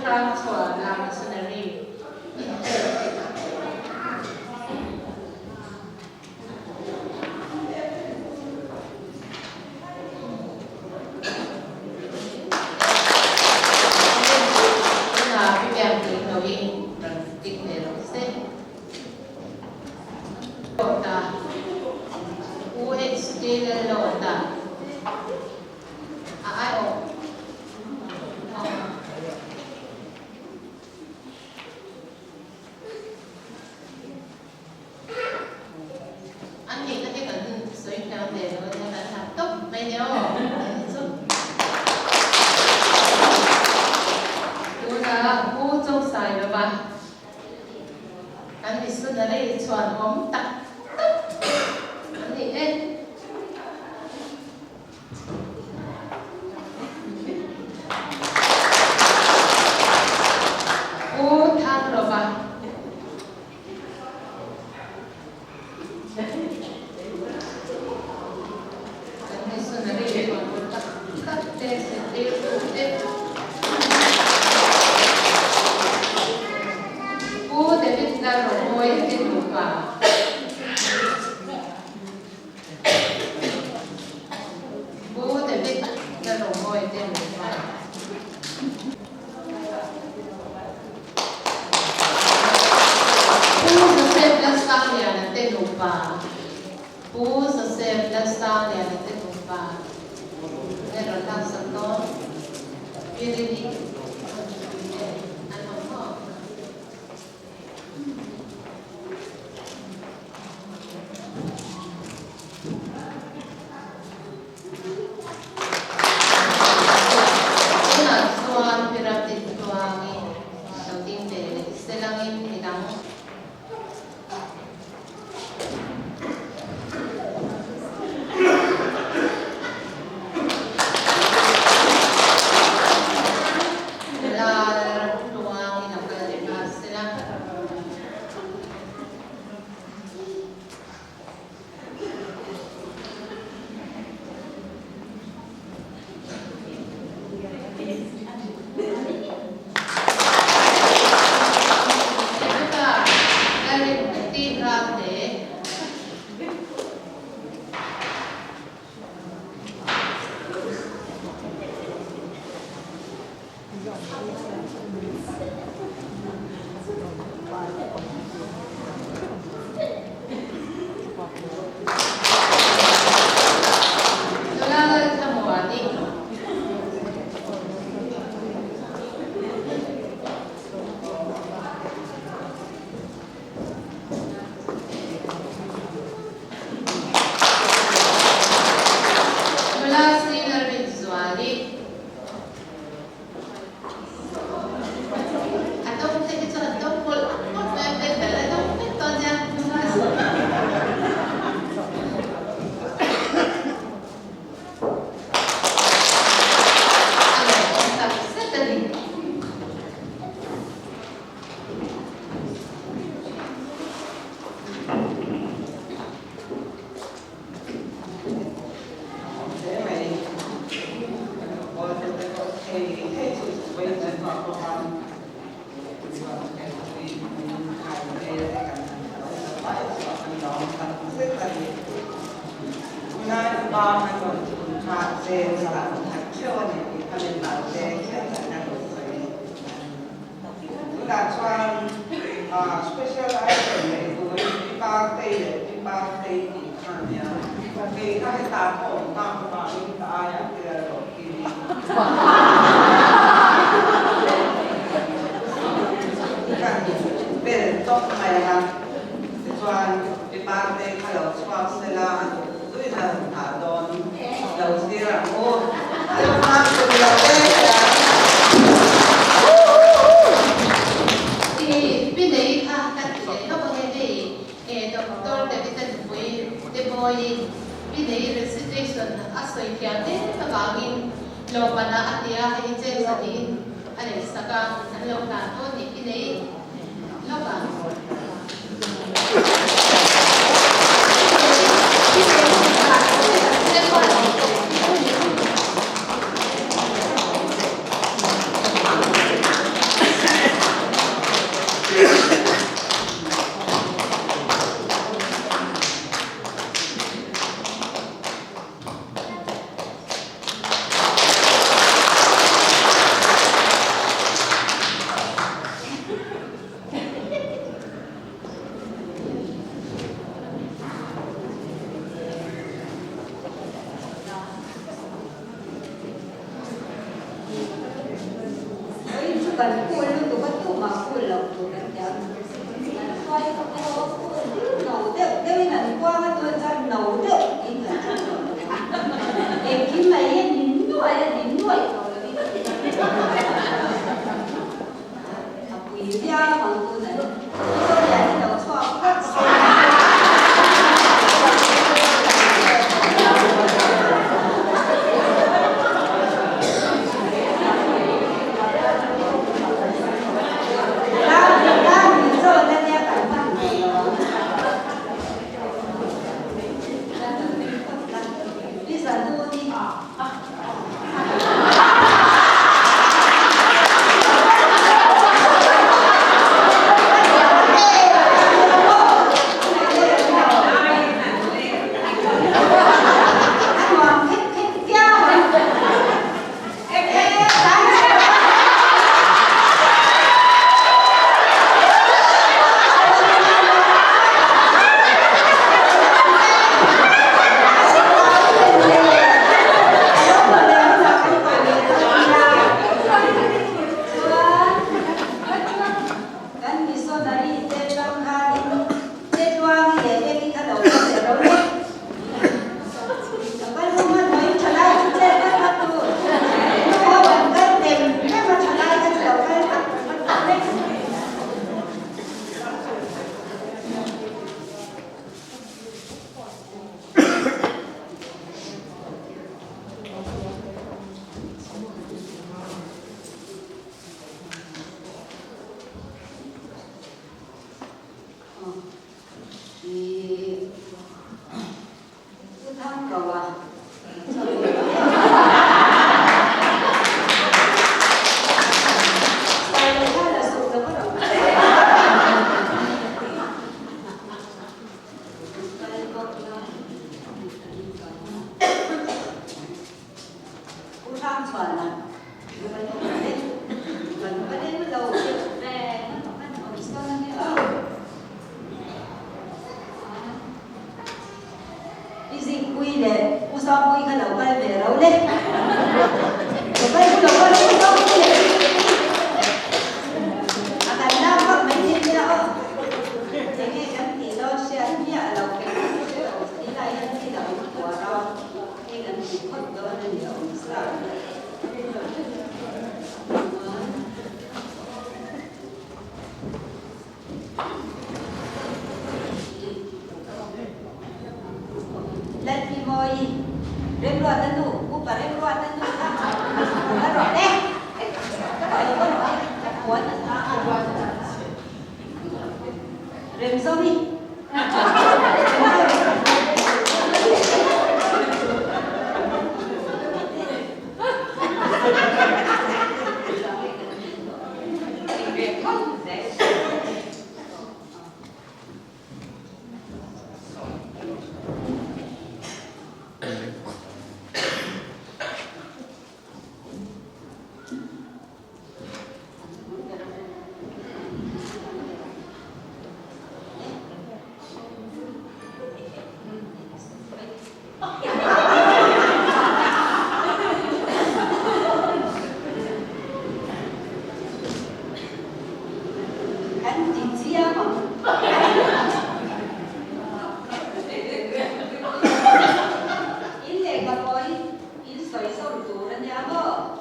Hrangchhuana Missionary. Tunah Pi Biakdingloin rawn ding ve rawh se. Lawta, UHT Lallawta, a aiawh awm. An nihna hi kan sawi thiam ve lo ania kan hlat tawp mai nia aw chu. Tunah Pu Chawngsai lova kan missionary chhuan awm tak tak an ni e. Pu Thangrova. Kan missionary chhuan tak tak te zirtirtu te. Pu David Lalromawi te nupa. Pu David Lalromawi te nupa. Pu Joseph Lalsangliana te nupa. Pu Joseph Lalsangliana te nupa nge rawn laksak dawn? Pi Rini te an awm maw? Tunah chuan Piramdin tluangin lo ding ve leh selangin midang Lal tluangin a kal leh ta sela. Rebecca, Lalrinpuii Ralte. Nula Lalthlamuani. Nula Sri Lalrinzuali. A dawng te hi chuan an dawng mawlh mawlh mai a, pen bel a dawng vek dawn nia. A lawmawm tak zet a ni. Hle mai. Kan awl te te pawh thei thei chu vawiin kan hmuh pawh a Tunah chuan special item nei turin pi Partei leh pi Partei tih kha a nia. Kei kha hetah ka awm tak avangin ka aiah te a rawh kim. Kan bel tawp mai a, tichuan pi Partei kha lo chhuak sela a duh duhin a rawn nghah dawn lo thlir ang u. A lo nghak tum lo e hian. I pi nei kha ka ti leh lawk ang e hei e Doctor David-a nupui te mawiin pi nei recitation a sawi thiam em avangin lawmman ah a ti a, hei hi James a niin a lei sak a, an lo hlan dawn ni pi nei lawk ang. kan cool lutuk a tumah cool loh tur an ti a, an hruai kha pawh cool no deuh deuhin an kuang a tun chuan no deuh tiin kan hre tawh lo ang. Engkim mai hi a ni nuaih a ni nuaih tawh lo in a pui viau ang tun an Mizo lian hi lo chhuak phawt se. Kan missionary te tang khanin che tluang leh vek i kha lo kal leh ro le. Ka kal hnu hman hmawin thalai chu chet vat vat tur. Nu ho an kal tem tem a thalai kha chu lo kal vat vat vek. Pu Thangkaua I Zingpui leh U Sangpui kha lo kal ve ro le. Lo kal chu lo kal U Sangpui leh Zingpui. A kan lak vak mai thei nia aw. Enge kan tih dawn hriat miah lo keng hre lo ti lai hian mi dang in puar a, hei kan tih phawt dawn a ni a awm sa. Lalpimawi, Remruata nu, Upa Remruata nu kha a rawh le. Ka rawh e, ka puan a ta a. Remzomi. Kan ti chiang ang. In lehkha pawh in sawi zawm tur a nia maw?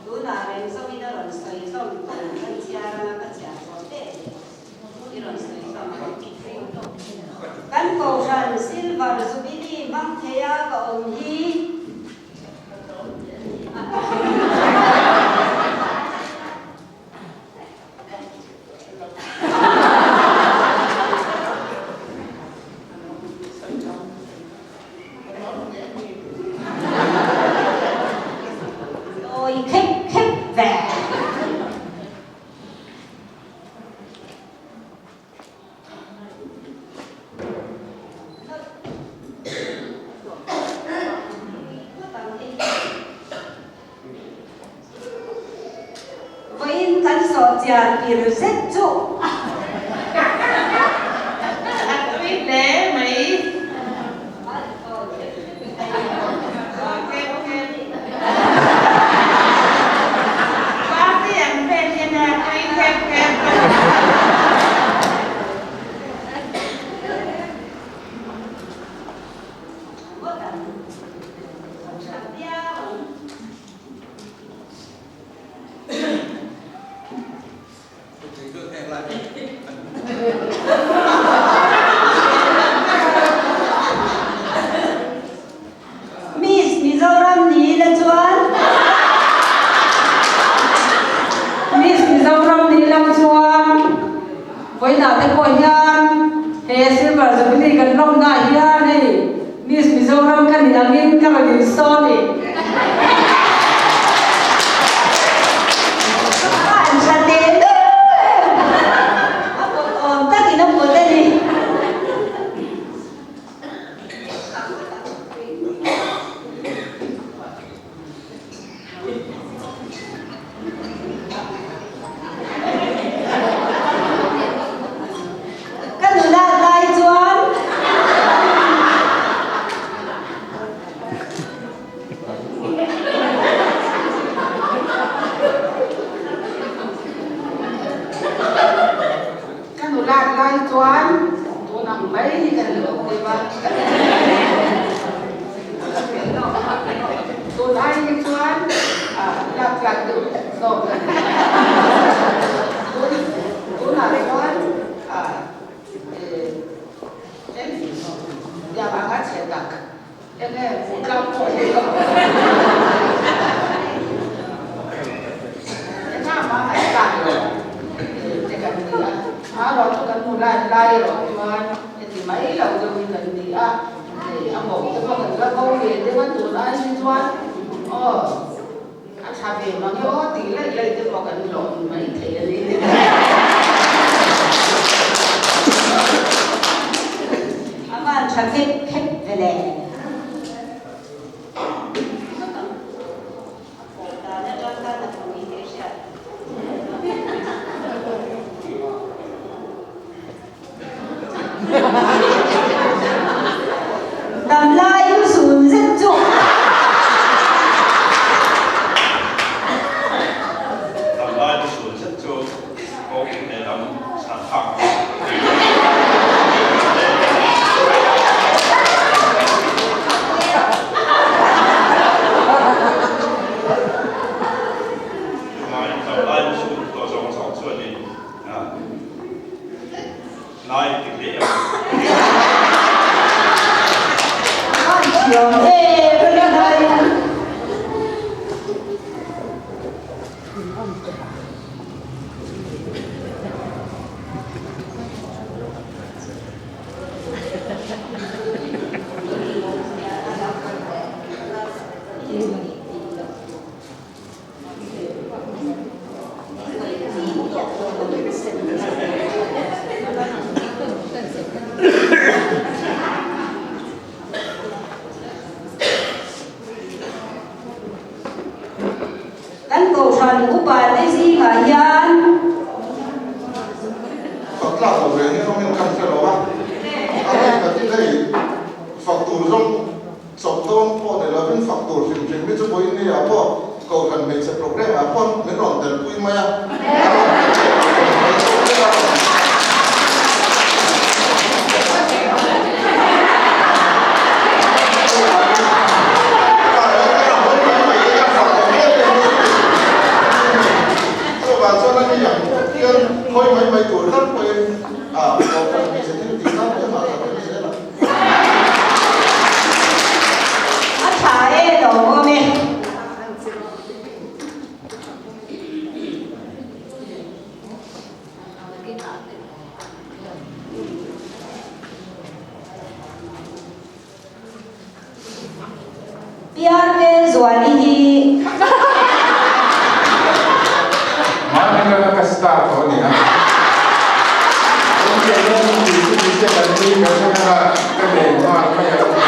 Tunah reng zawmin a rawn sawi zawm tur ka chhiar anga ka chhiar tawh teh i rawn sawi zawm ang. Kan Kohhran Silver Jubilee hmang theia ka awm hi Ôi khép khép về. Vawiin kan sawhchian pir zet chu. A tui hle mai. Party an vel. Vawiinah te pawh hian he Silver Jubilee kan lawmnaah hian hei Miss Mizoram ka nih angin ka rawn insawn i. A an tha teh em a pawt awm takin a pawt a ni. Ka nulat lai chuan. Ka nulat lai chuan tun ang mai hi ka ni lo deuh a. Tun ai hi chuan lak tlak deuh zawk a ni. Tunah chuan tiang anga chhe tak enge hmuh tlak pawh hi ka awm. Engah mah an tlak lo te kan ni a. Hmarawh chu kan hmu lai lai erawh chuan heti mai lo deuhin kan ni a. Hei a mawh te pawh kan la ko ve deuh a tun ai hi chuan aw a tha ve mang e aw tih laih laih te pawh kan lawm mai thei a ni. A van tha khep khep ve le. A pawh dan atang khan a pui tih a hriat. Damlai lu sun zet chu. Damlai lu sun zet chu kawng lehlam chhan phak a ni. Chumai damlai lu sun tawh zawng zawng chuanin Lai ti hle ang. An thiam em a ni hai. Kan Kohhran upa te zingah hian. Fak tlak lo ve hi rawng in kan hre lo a, a rin takin hei fak tur zawng Chawp dawn pawh ni lovin fak tur hrim hrim hi chu vawiin ni ah pawh Kohhran hmeichhe programme ah pawh min rawn telpui mai a, a rawn tel leh lo rawn mai zawk hle a rawn. Chuvang chuan a ni ang hian khawi mai mai tur kher pawhin Kohhran hmeichhe thil tih nan em ah ka tel zel a. A tha e lo awm e. Piarte Zuali hi. Mahni kala ka star tawh a ni a. Engtiang hian min tih chu ni se kan nui kan hre kha ka nei nghal mai a lo ni.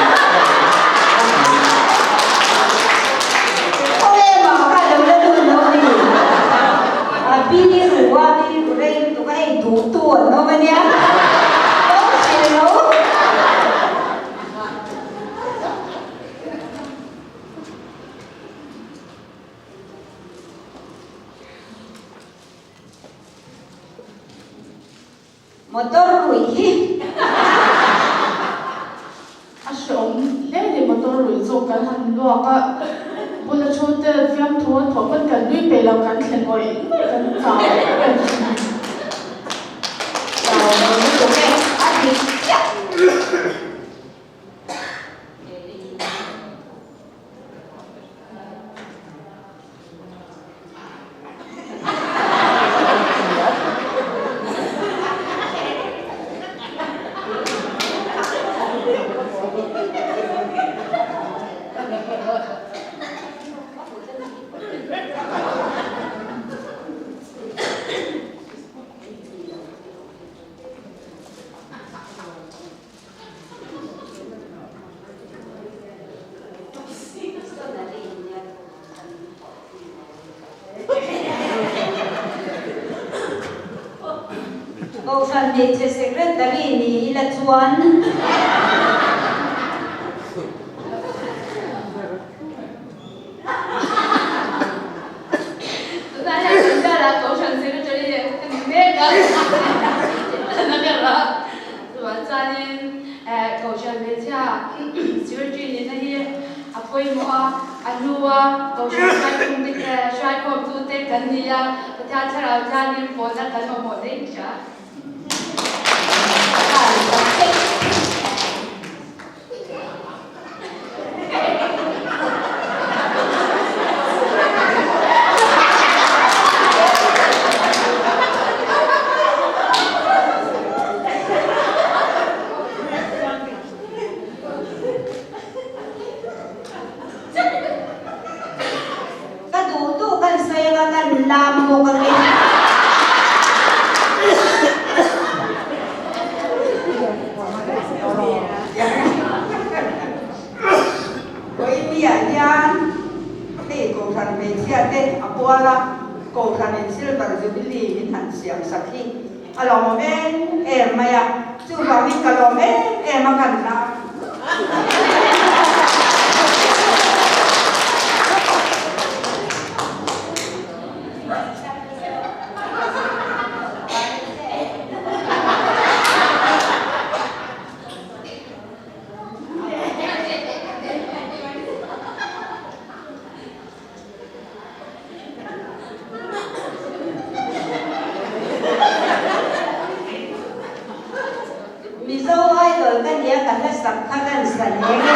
Khaw lemah kha lo la lut lo a ni. A bi ru a bi ru rei lutuk a hei duh tu an awm a nia. Lo hrilh lo. Motor ruih hi. A hreawm hle ni motor ruih zawk kan han luak a, bula thu te fiamthu an thawh pawn kan nui peih lo kan thle ngawih ngawih kan chau em em. Chau lo lutuk e, a dik chiah. Kohhran hmeichhe secretary ni ila chuan. Tunah hian India-ah Kohhran secretary ka ni mek a, na ka rah. Chuvang chuanin Kohhran hmeichhia secretary nihna hi a pawimawh a, a hnua Kohhran hruaikhawmtute kan ni a, Pathian thlarau hianin pawlna kan mamawh daih hria. Ka duh duh kan sawi anga kan lam bawk ang e. Vawinia hian hei Kohhran hmeichhia te a pual a, Kohhranin Silver Jubilee min han siam sak hi a lawmawm em em mai a, chuvangin ka lawm em em a kan la. Mizo Idol ka nia ka hla sak kha kan sa leng e.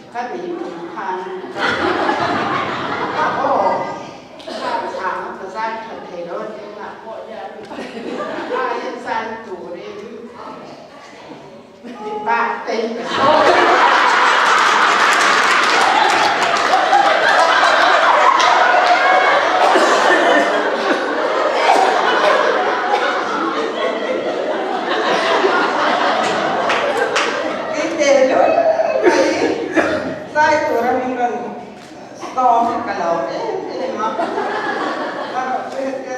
Ka nih kum khan ka aw kha chang ka zai that thei lo a tunah pawh hian aia zai turin mipa te ka sawm. Kei teh lul mai zai tura min rawn sawm hi ka lo em em a, ka rawn chu hetia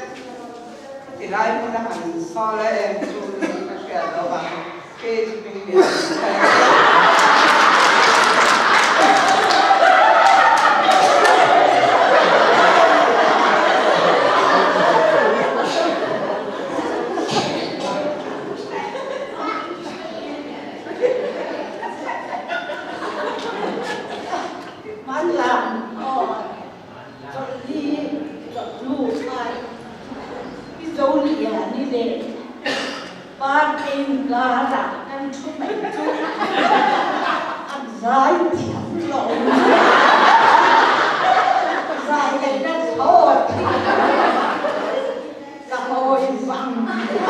ti lai hmuna han sawl a em chu tih ka hriat loh vang kei chu min lian thei a. Hmanlam aw chawlhni chawhnu khan Pi Zoliani leh Partein karah kan thu mai chu an zai thiam lo. Zai ngaihna thlawt Ka hawi vang vang a,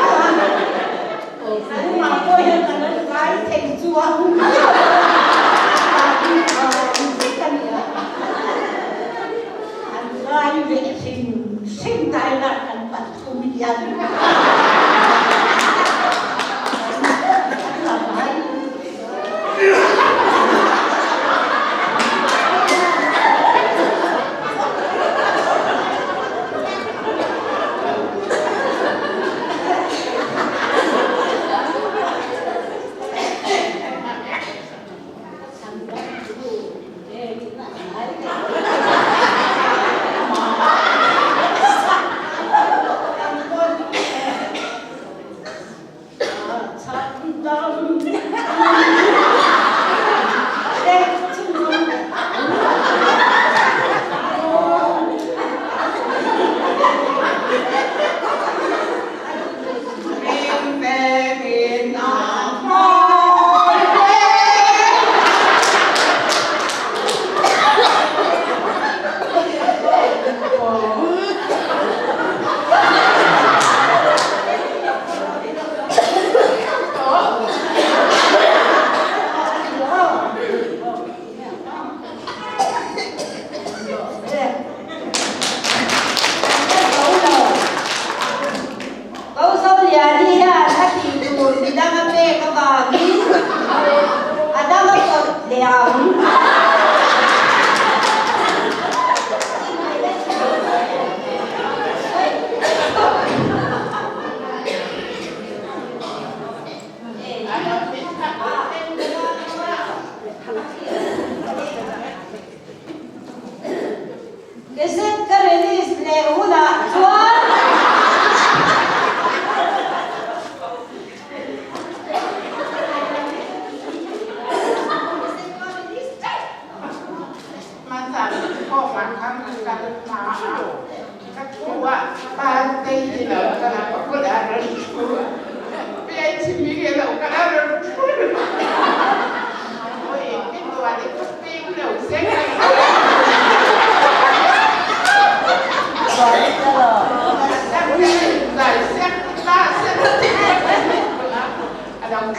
nangmah pawh hian ka lo zai thei chuang vek a nia. An zai ve hrim hrim daina kan pathum hian kan la vai.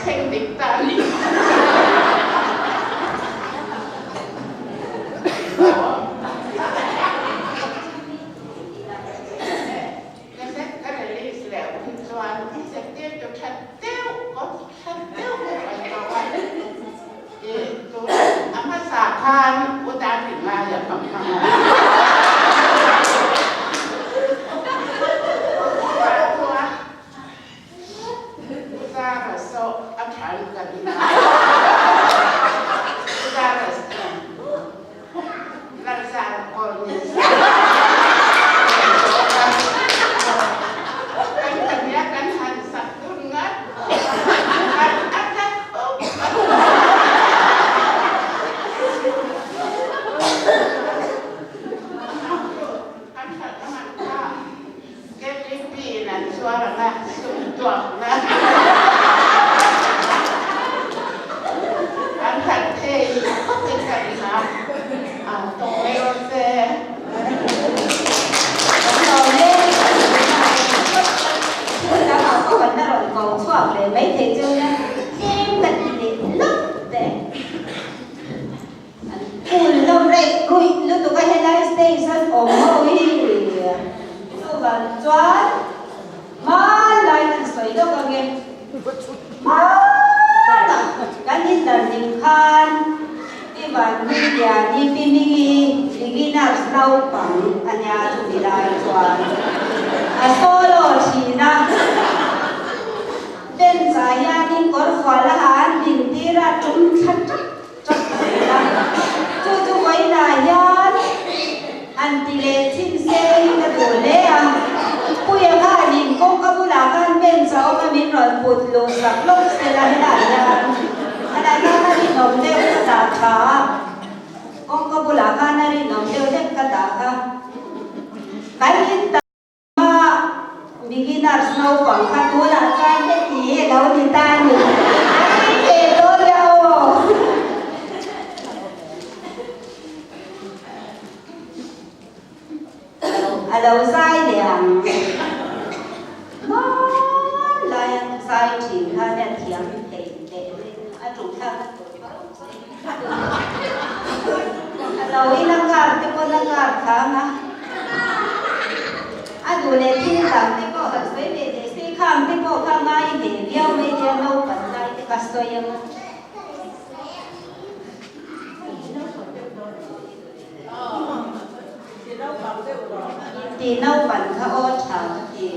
thleng dik ta a ni. Cassette ka release leh hun chuan zirtirtu tha deuh, coach tha deuh ka hruai tawh a. Tun a hmasa khan U Darringaia ka hmang a. Chuvah chuan U Zara saw a than ka ring a. U Zara Lalzara kawl ni se. Kan pahniha kan han sak dun ngat. Ko chhuak leh mai thei chu nia tlem ka ti leh lawk teh. An phul hlawm rei ruih lutuk a helai stage an awm ho hi chuvang chuan hmanlai kan sawi lawk ange hmanah kan indarhlim khan Pi Vanhmuiliani Pi Mingi beginners naupang a nia chumi lai chuan a solo thin a. Bench-ah hianin kawr fual a ha an din tir a, tum thla tap tap zel a. Chu chu vawiinah hian han ti leh chhin se hi ka duh hle a. Puia khanin kawngka bulah khan bench a awm a, min rawn put luh sak lawk se la helai hian helai khan a rinawm deuh ka dah tha a, kawngka bulah khan a rinawm deuh hlek ka dah kha. Kan in Mah beginners naupang kha tunah chuan heti hi a lo ni ta a ni. A ni ve dawn le aw. A lo zai leh ang. Hmanlai an zai thin khan a thiam thei teh a ṭuhthlak na tur kha awm se. A lo in a kar te pawn a kar thang a. A duh leh thil dang te pawh han sawi ve leh se, khang te pawh kha ngai ve viau mai nia naupan lai te ka sawi ang a. Ti naupan kha aw tha ka ti.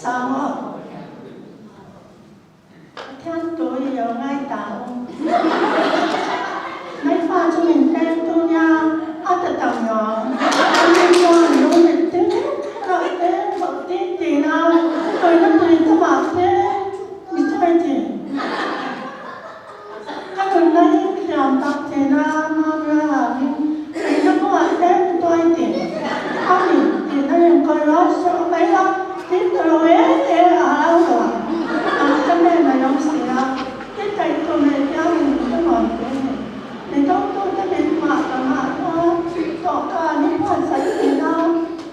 Chang aw. Pathian tu i lo ngai ta u. Mai fa chu min pek tu nia a ta tang yawng. Ani chuan lung mit te rah te thawh ti ti na tawina pui te mah te mi chawi thin. Ka nunna hi thiam tak thin a mamra hangin tuina kawngah te mi tuai thin. A mi tin a inkawi rual sawh mai a, tin ta lo e e a hlau lo ang. Ang ka nen a yawng si a, ti taih tur leh tiang in ka nuam ve ni. Mi dawngtu te min mah ka ngah chuan dawhkan i buatsaih thin a,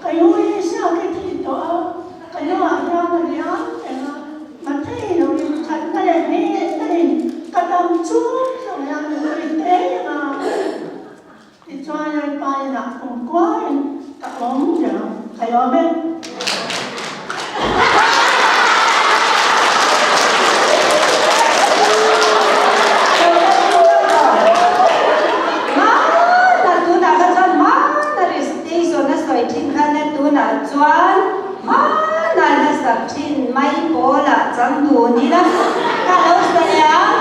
ka yu i hriak i thih tawh a, ka nuah hian a liam reng a. Mathei lo in thatna leh hnehna in ka dam chung zawng hian min ri te a, tichuan Lalpa inah kum kuain ka awm reng ang, ka lawm e. Hmana tunah kha chuan hmana station a sawi thin khan e tunah chuan Hmana la sak thin mai pawlah chang dun ila ka lo sawi ang.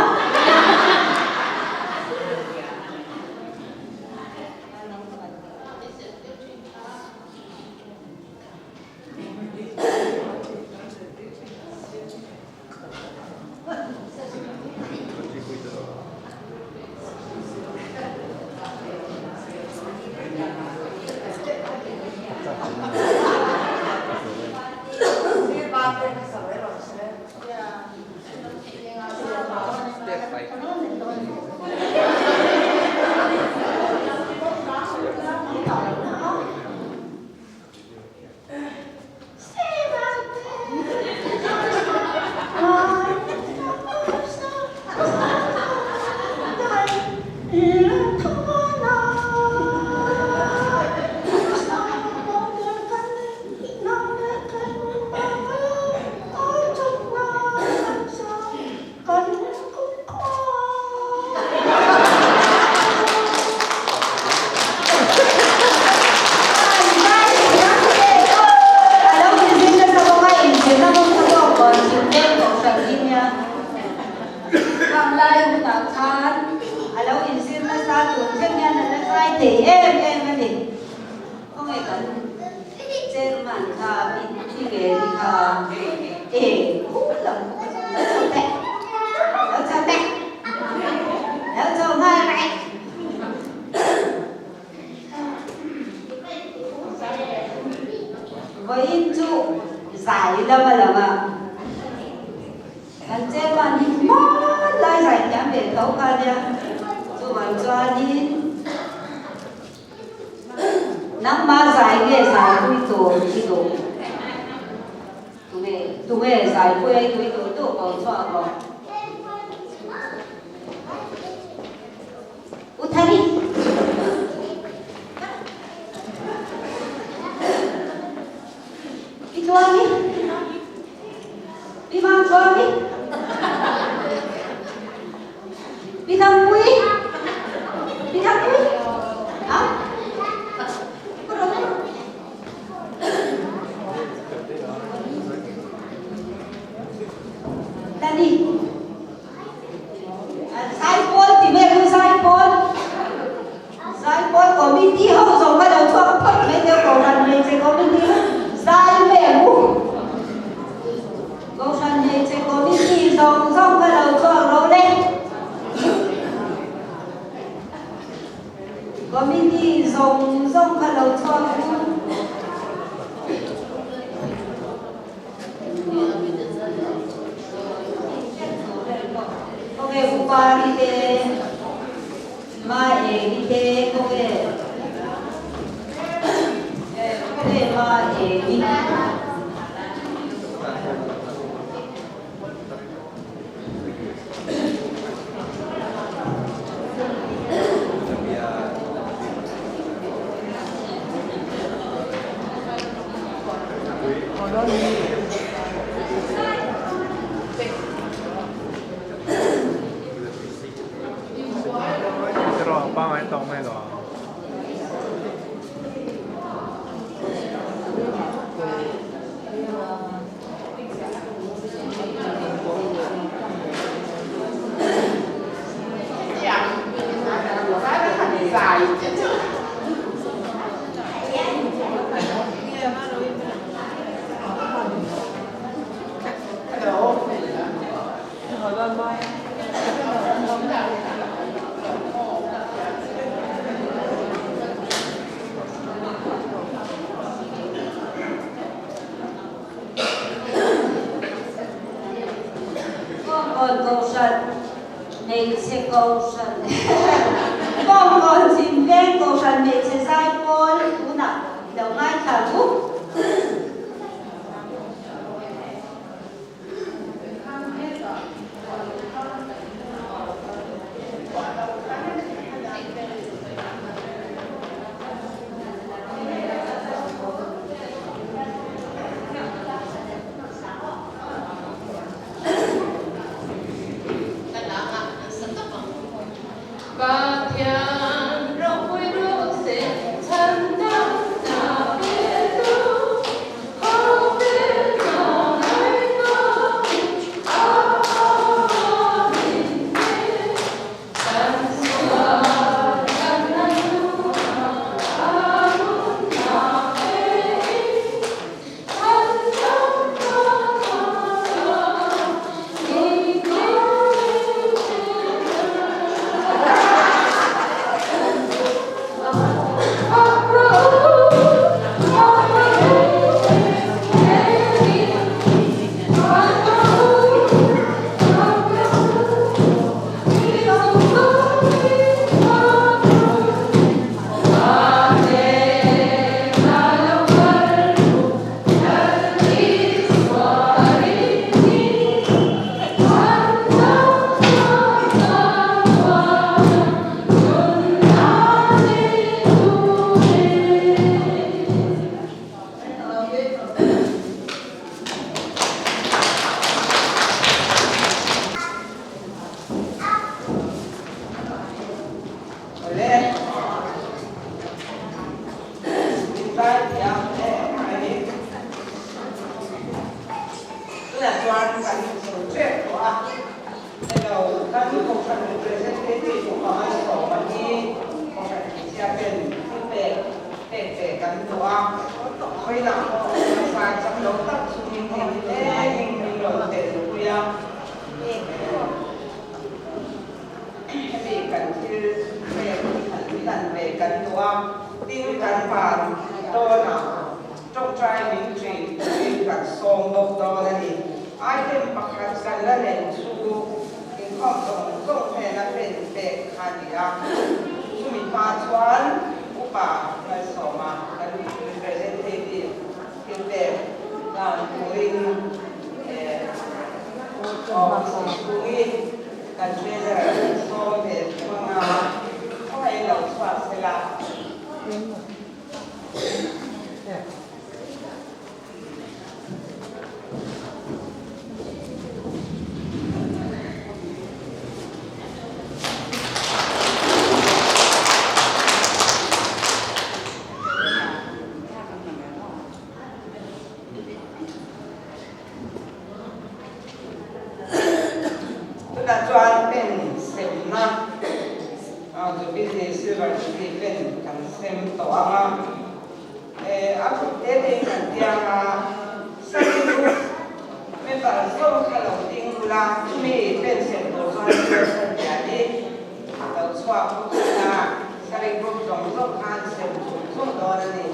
Vawiinah pawh hmasa chak lo tak chungin hei nilengin min rawn telpui a. Hemi kan thil pek han hlan ve kan duh a, tin kan van dawnah tawngtai min ṭin turin kan sawm bawk dawn a ni. Item pakhat kan la nen chu inkhawm zawng zawng hnena pen pek kha a ni a, chumi hma chuan upa Malsawma kan representative thil pek dan turin office chhungi kan treasurer kan sawm ve thung anga khawngaih lo chhuak sela. Tunah chuan pen semna Jubilee Silver Jubilee pen kan sem tawh ang a. A kut te te in kan tiang a, Sunny Group member zawng kha lo ding ula, chumi pen sem tur chuan Joseph Liani lo chhuak bawk sela, Sunny Group zawng zawng khan sem chung chung dawn a ni.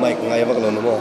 Mic ngai vak lo na maw?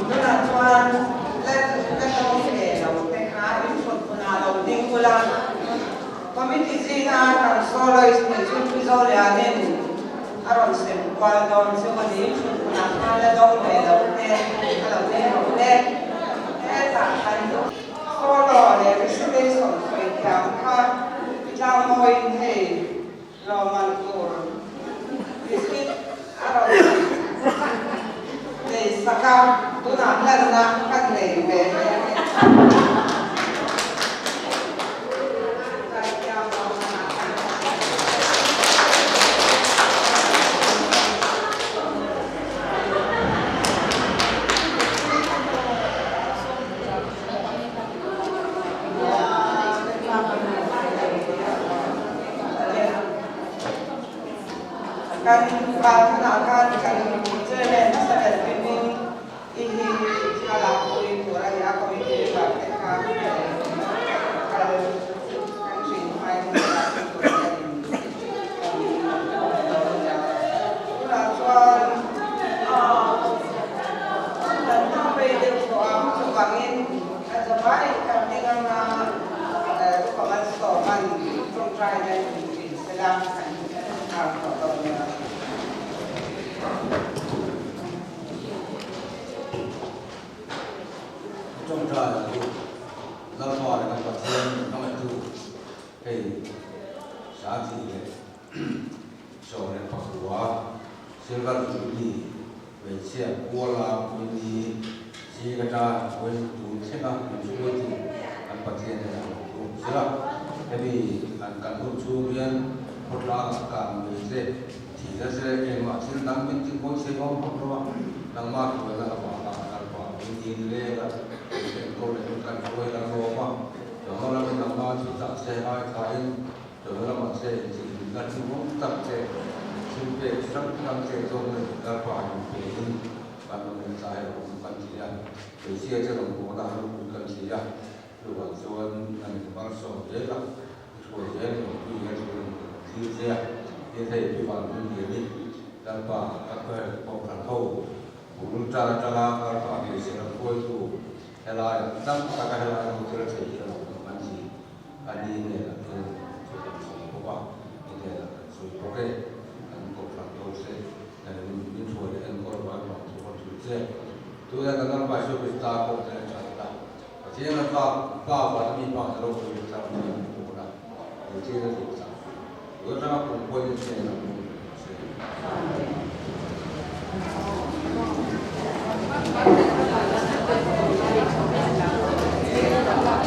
Tunah chuan la la dawng ve lo te kha in thut hunah lo ding ula, committee zinga kan soloist nih chu Mizo Lianin a rawn sem kual dawn chu a ni. Thut hunah khan la dawng ve lo te a lo ding rawh le. Hetah khan solo leh recitation sawi thiam kha tlangmawiin hei lawmman tur biscuit a rawn nei sak a, tunah hlanna kan nei ve mai a ni. Kan Prarthana khan kan chairman hmasa ber hmingin i hi thlalak pui tur a ni a, committee member te kha kal kan hrin hmain thlalak pui tur hian kan inkhawm dawn a nia. Tunah chuan kan hmang rei deuh tawh a, chuvangin kan zavai kan ding anga Upa Malsawma'n tawngtaina in rin sela kan nghal tawh dawn nia. Tawngtai ang u, Lalpa leh kan Pathian min hmangaihtu hei Santi leh 19 Silver Jubilee hmeichhia Kuala Puini zing ata vawiin tun thlenga min hruaitu kan Pathian hian a lo tum zir a. Hemi an kal hun chhung hian khawtlangah kang mai te, thihna te engmah thil dang min ti pawi thei awm hauh lo a, nangmah hruaina avanga a kal pah min din leng a, min enkawl leh min kan hruai kan lawm a, chawhma lamin nangmah chu chah che ngai thain chawhma lamah che intihhlimna chhungawm tak che thil pek hrang hrang che zawng leh kal pah min pein kan rawn entlai a awm kan ti a, hmeichhia che rawn pawhna a ropui kan ti a, chuvang chuan an inmalsawm zel a, i hruai zel i rawn pui zel tur a ni kan thlir che a, tin hei pi van hun lian i Lalpa ka khaw kohhran ho bul tan atanga Lalpa hmeichhe ram hruaitu helai dam taka helai ho thil a thei hi a lo awm kan ti a ni hnenah hian thu kan sawi bawk a, i hnenah kan sawi bawk e, kan kohhran ho che min hruai leh enkawl vai vang chu kan hrilh che. Tuna kan Lalpa Isua Krista pawh te a chan a, Pathian a Pa, Pa vana mi Pa te ropui leh tlang thiam a pawl a, zirtir a dik chak. Tun atanga kum pawhin hnenah hmun ve rawh se.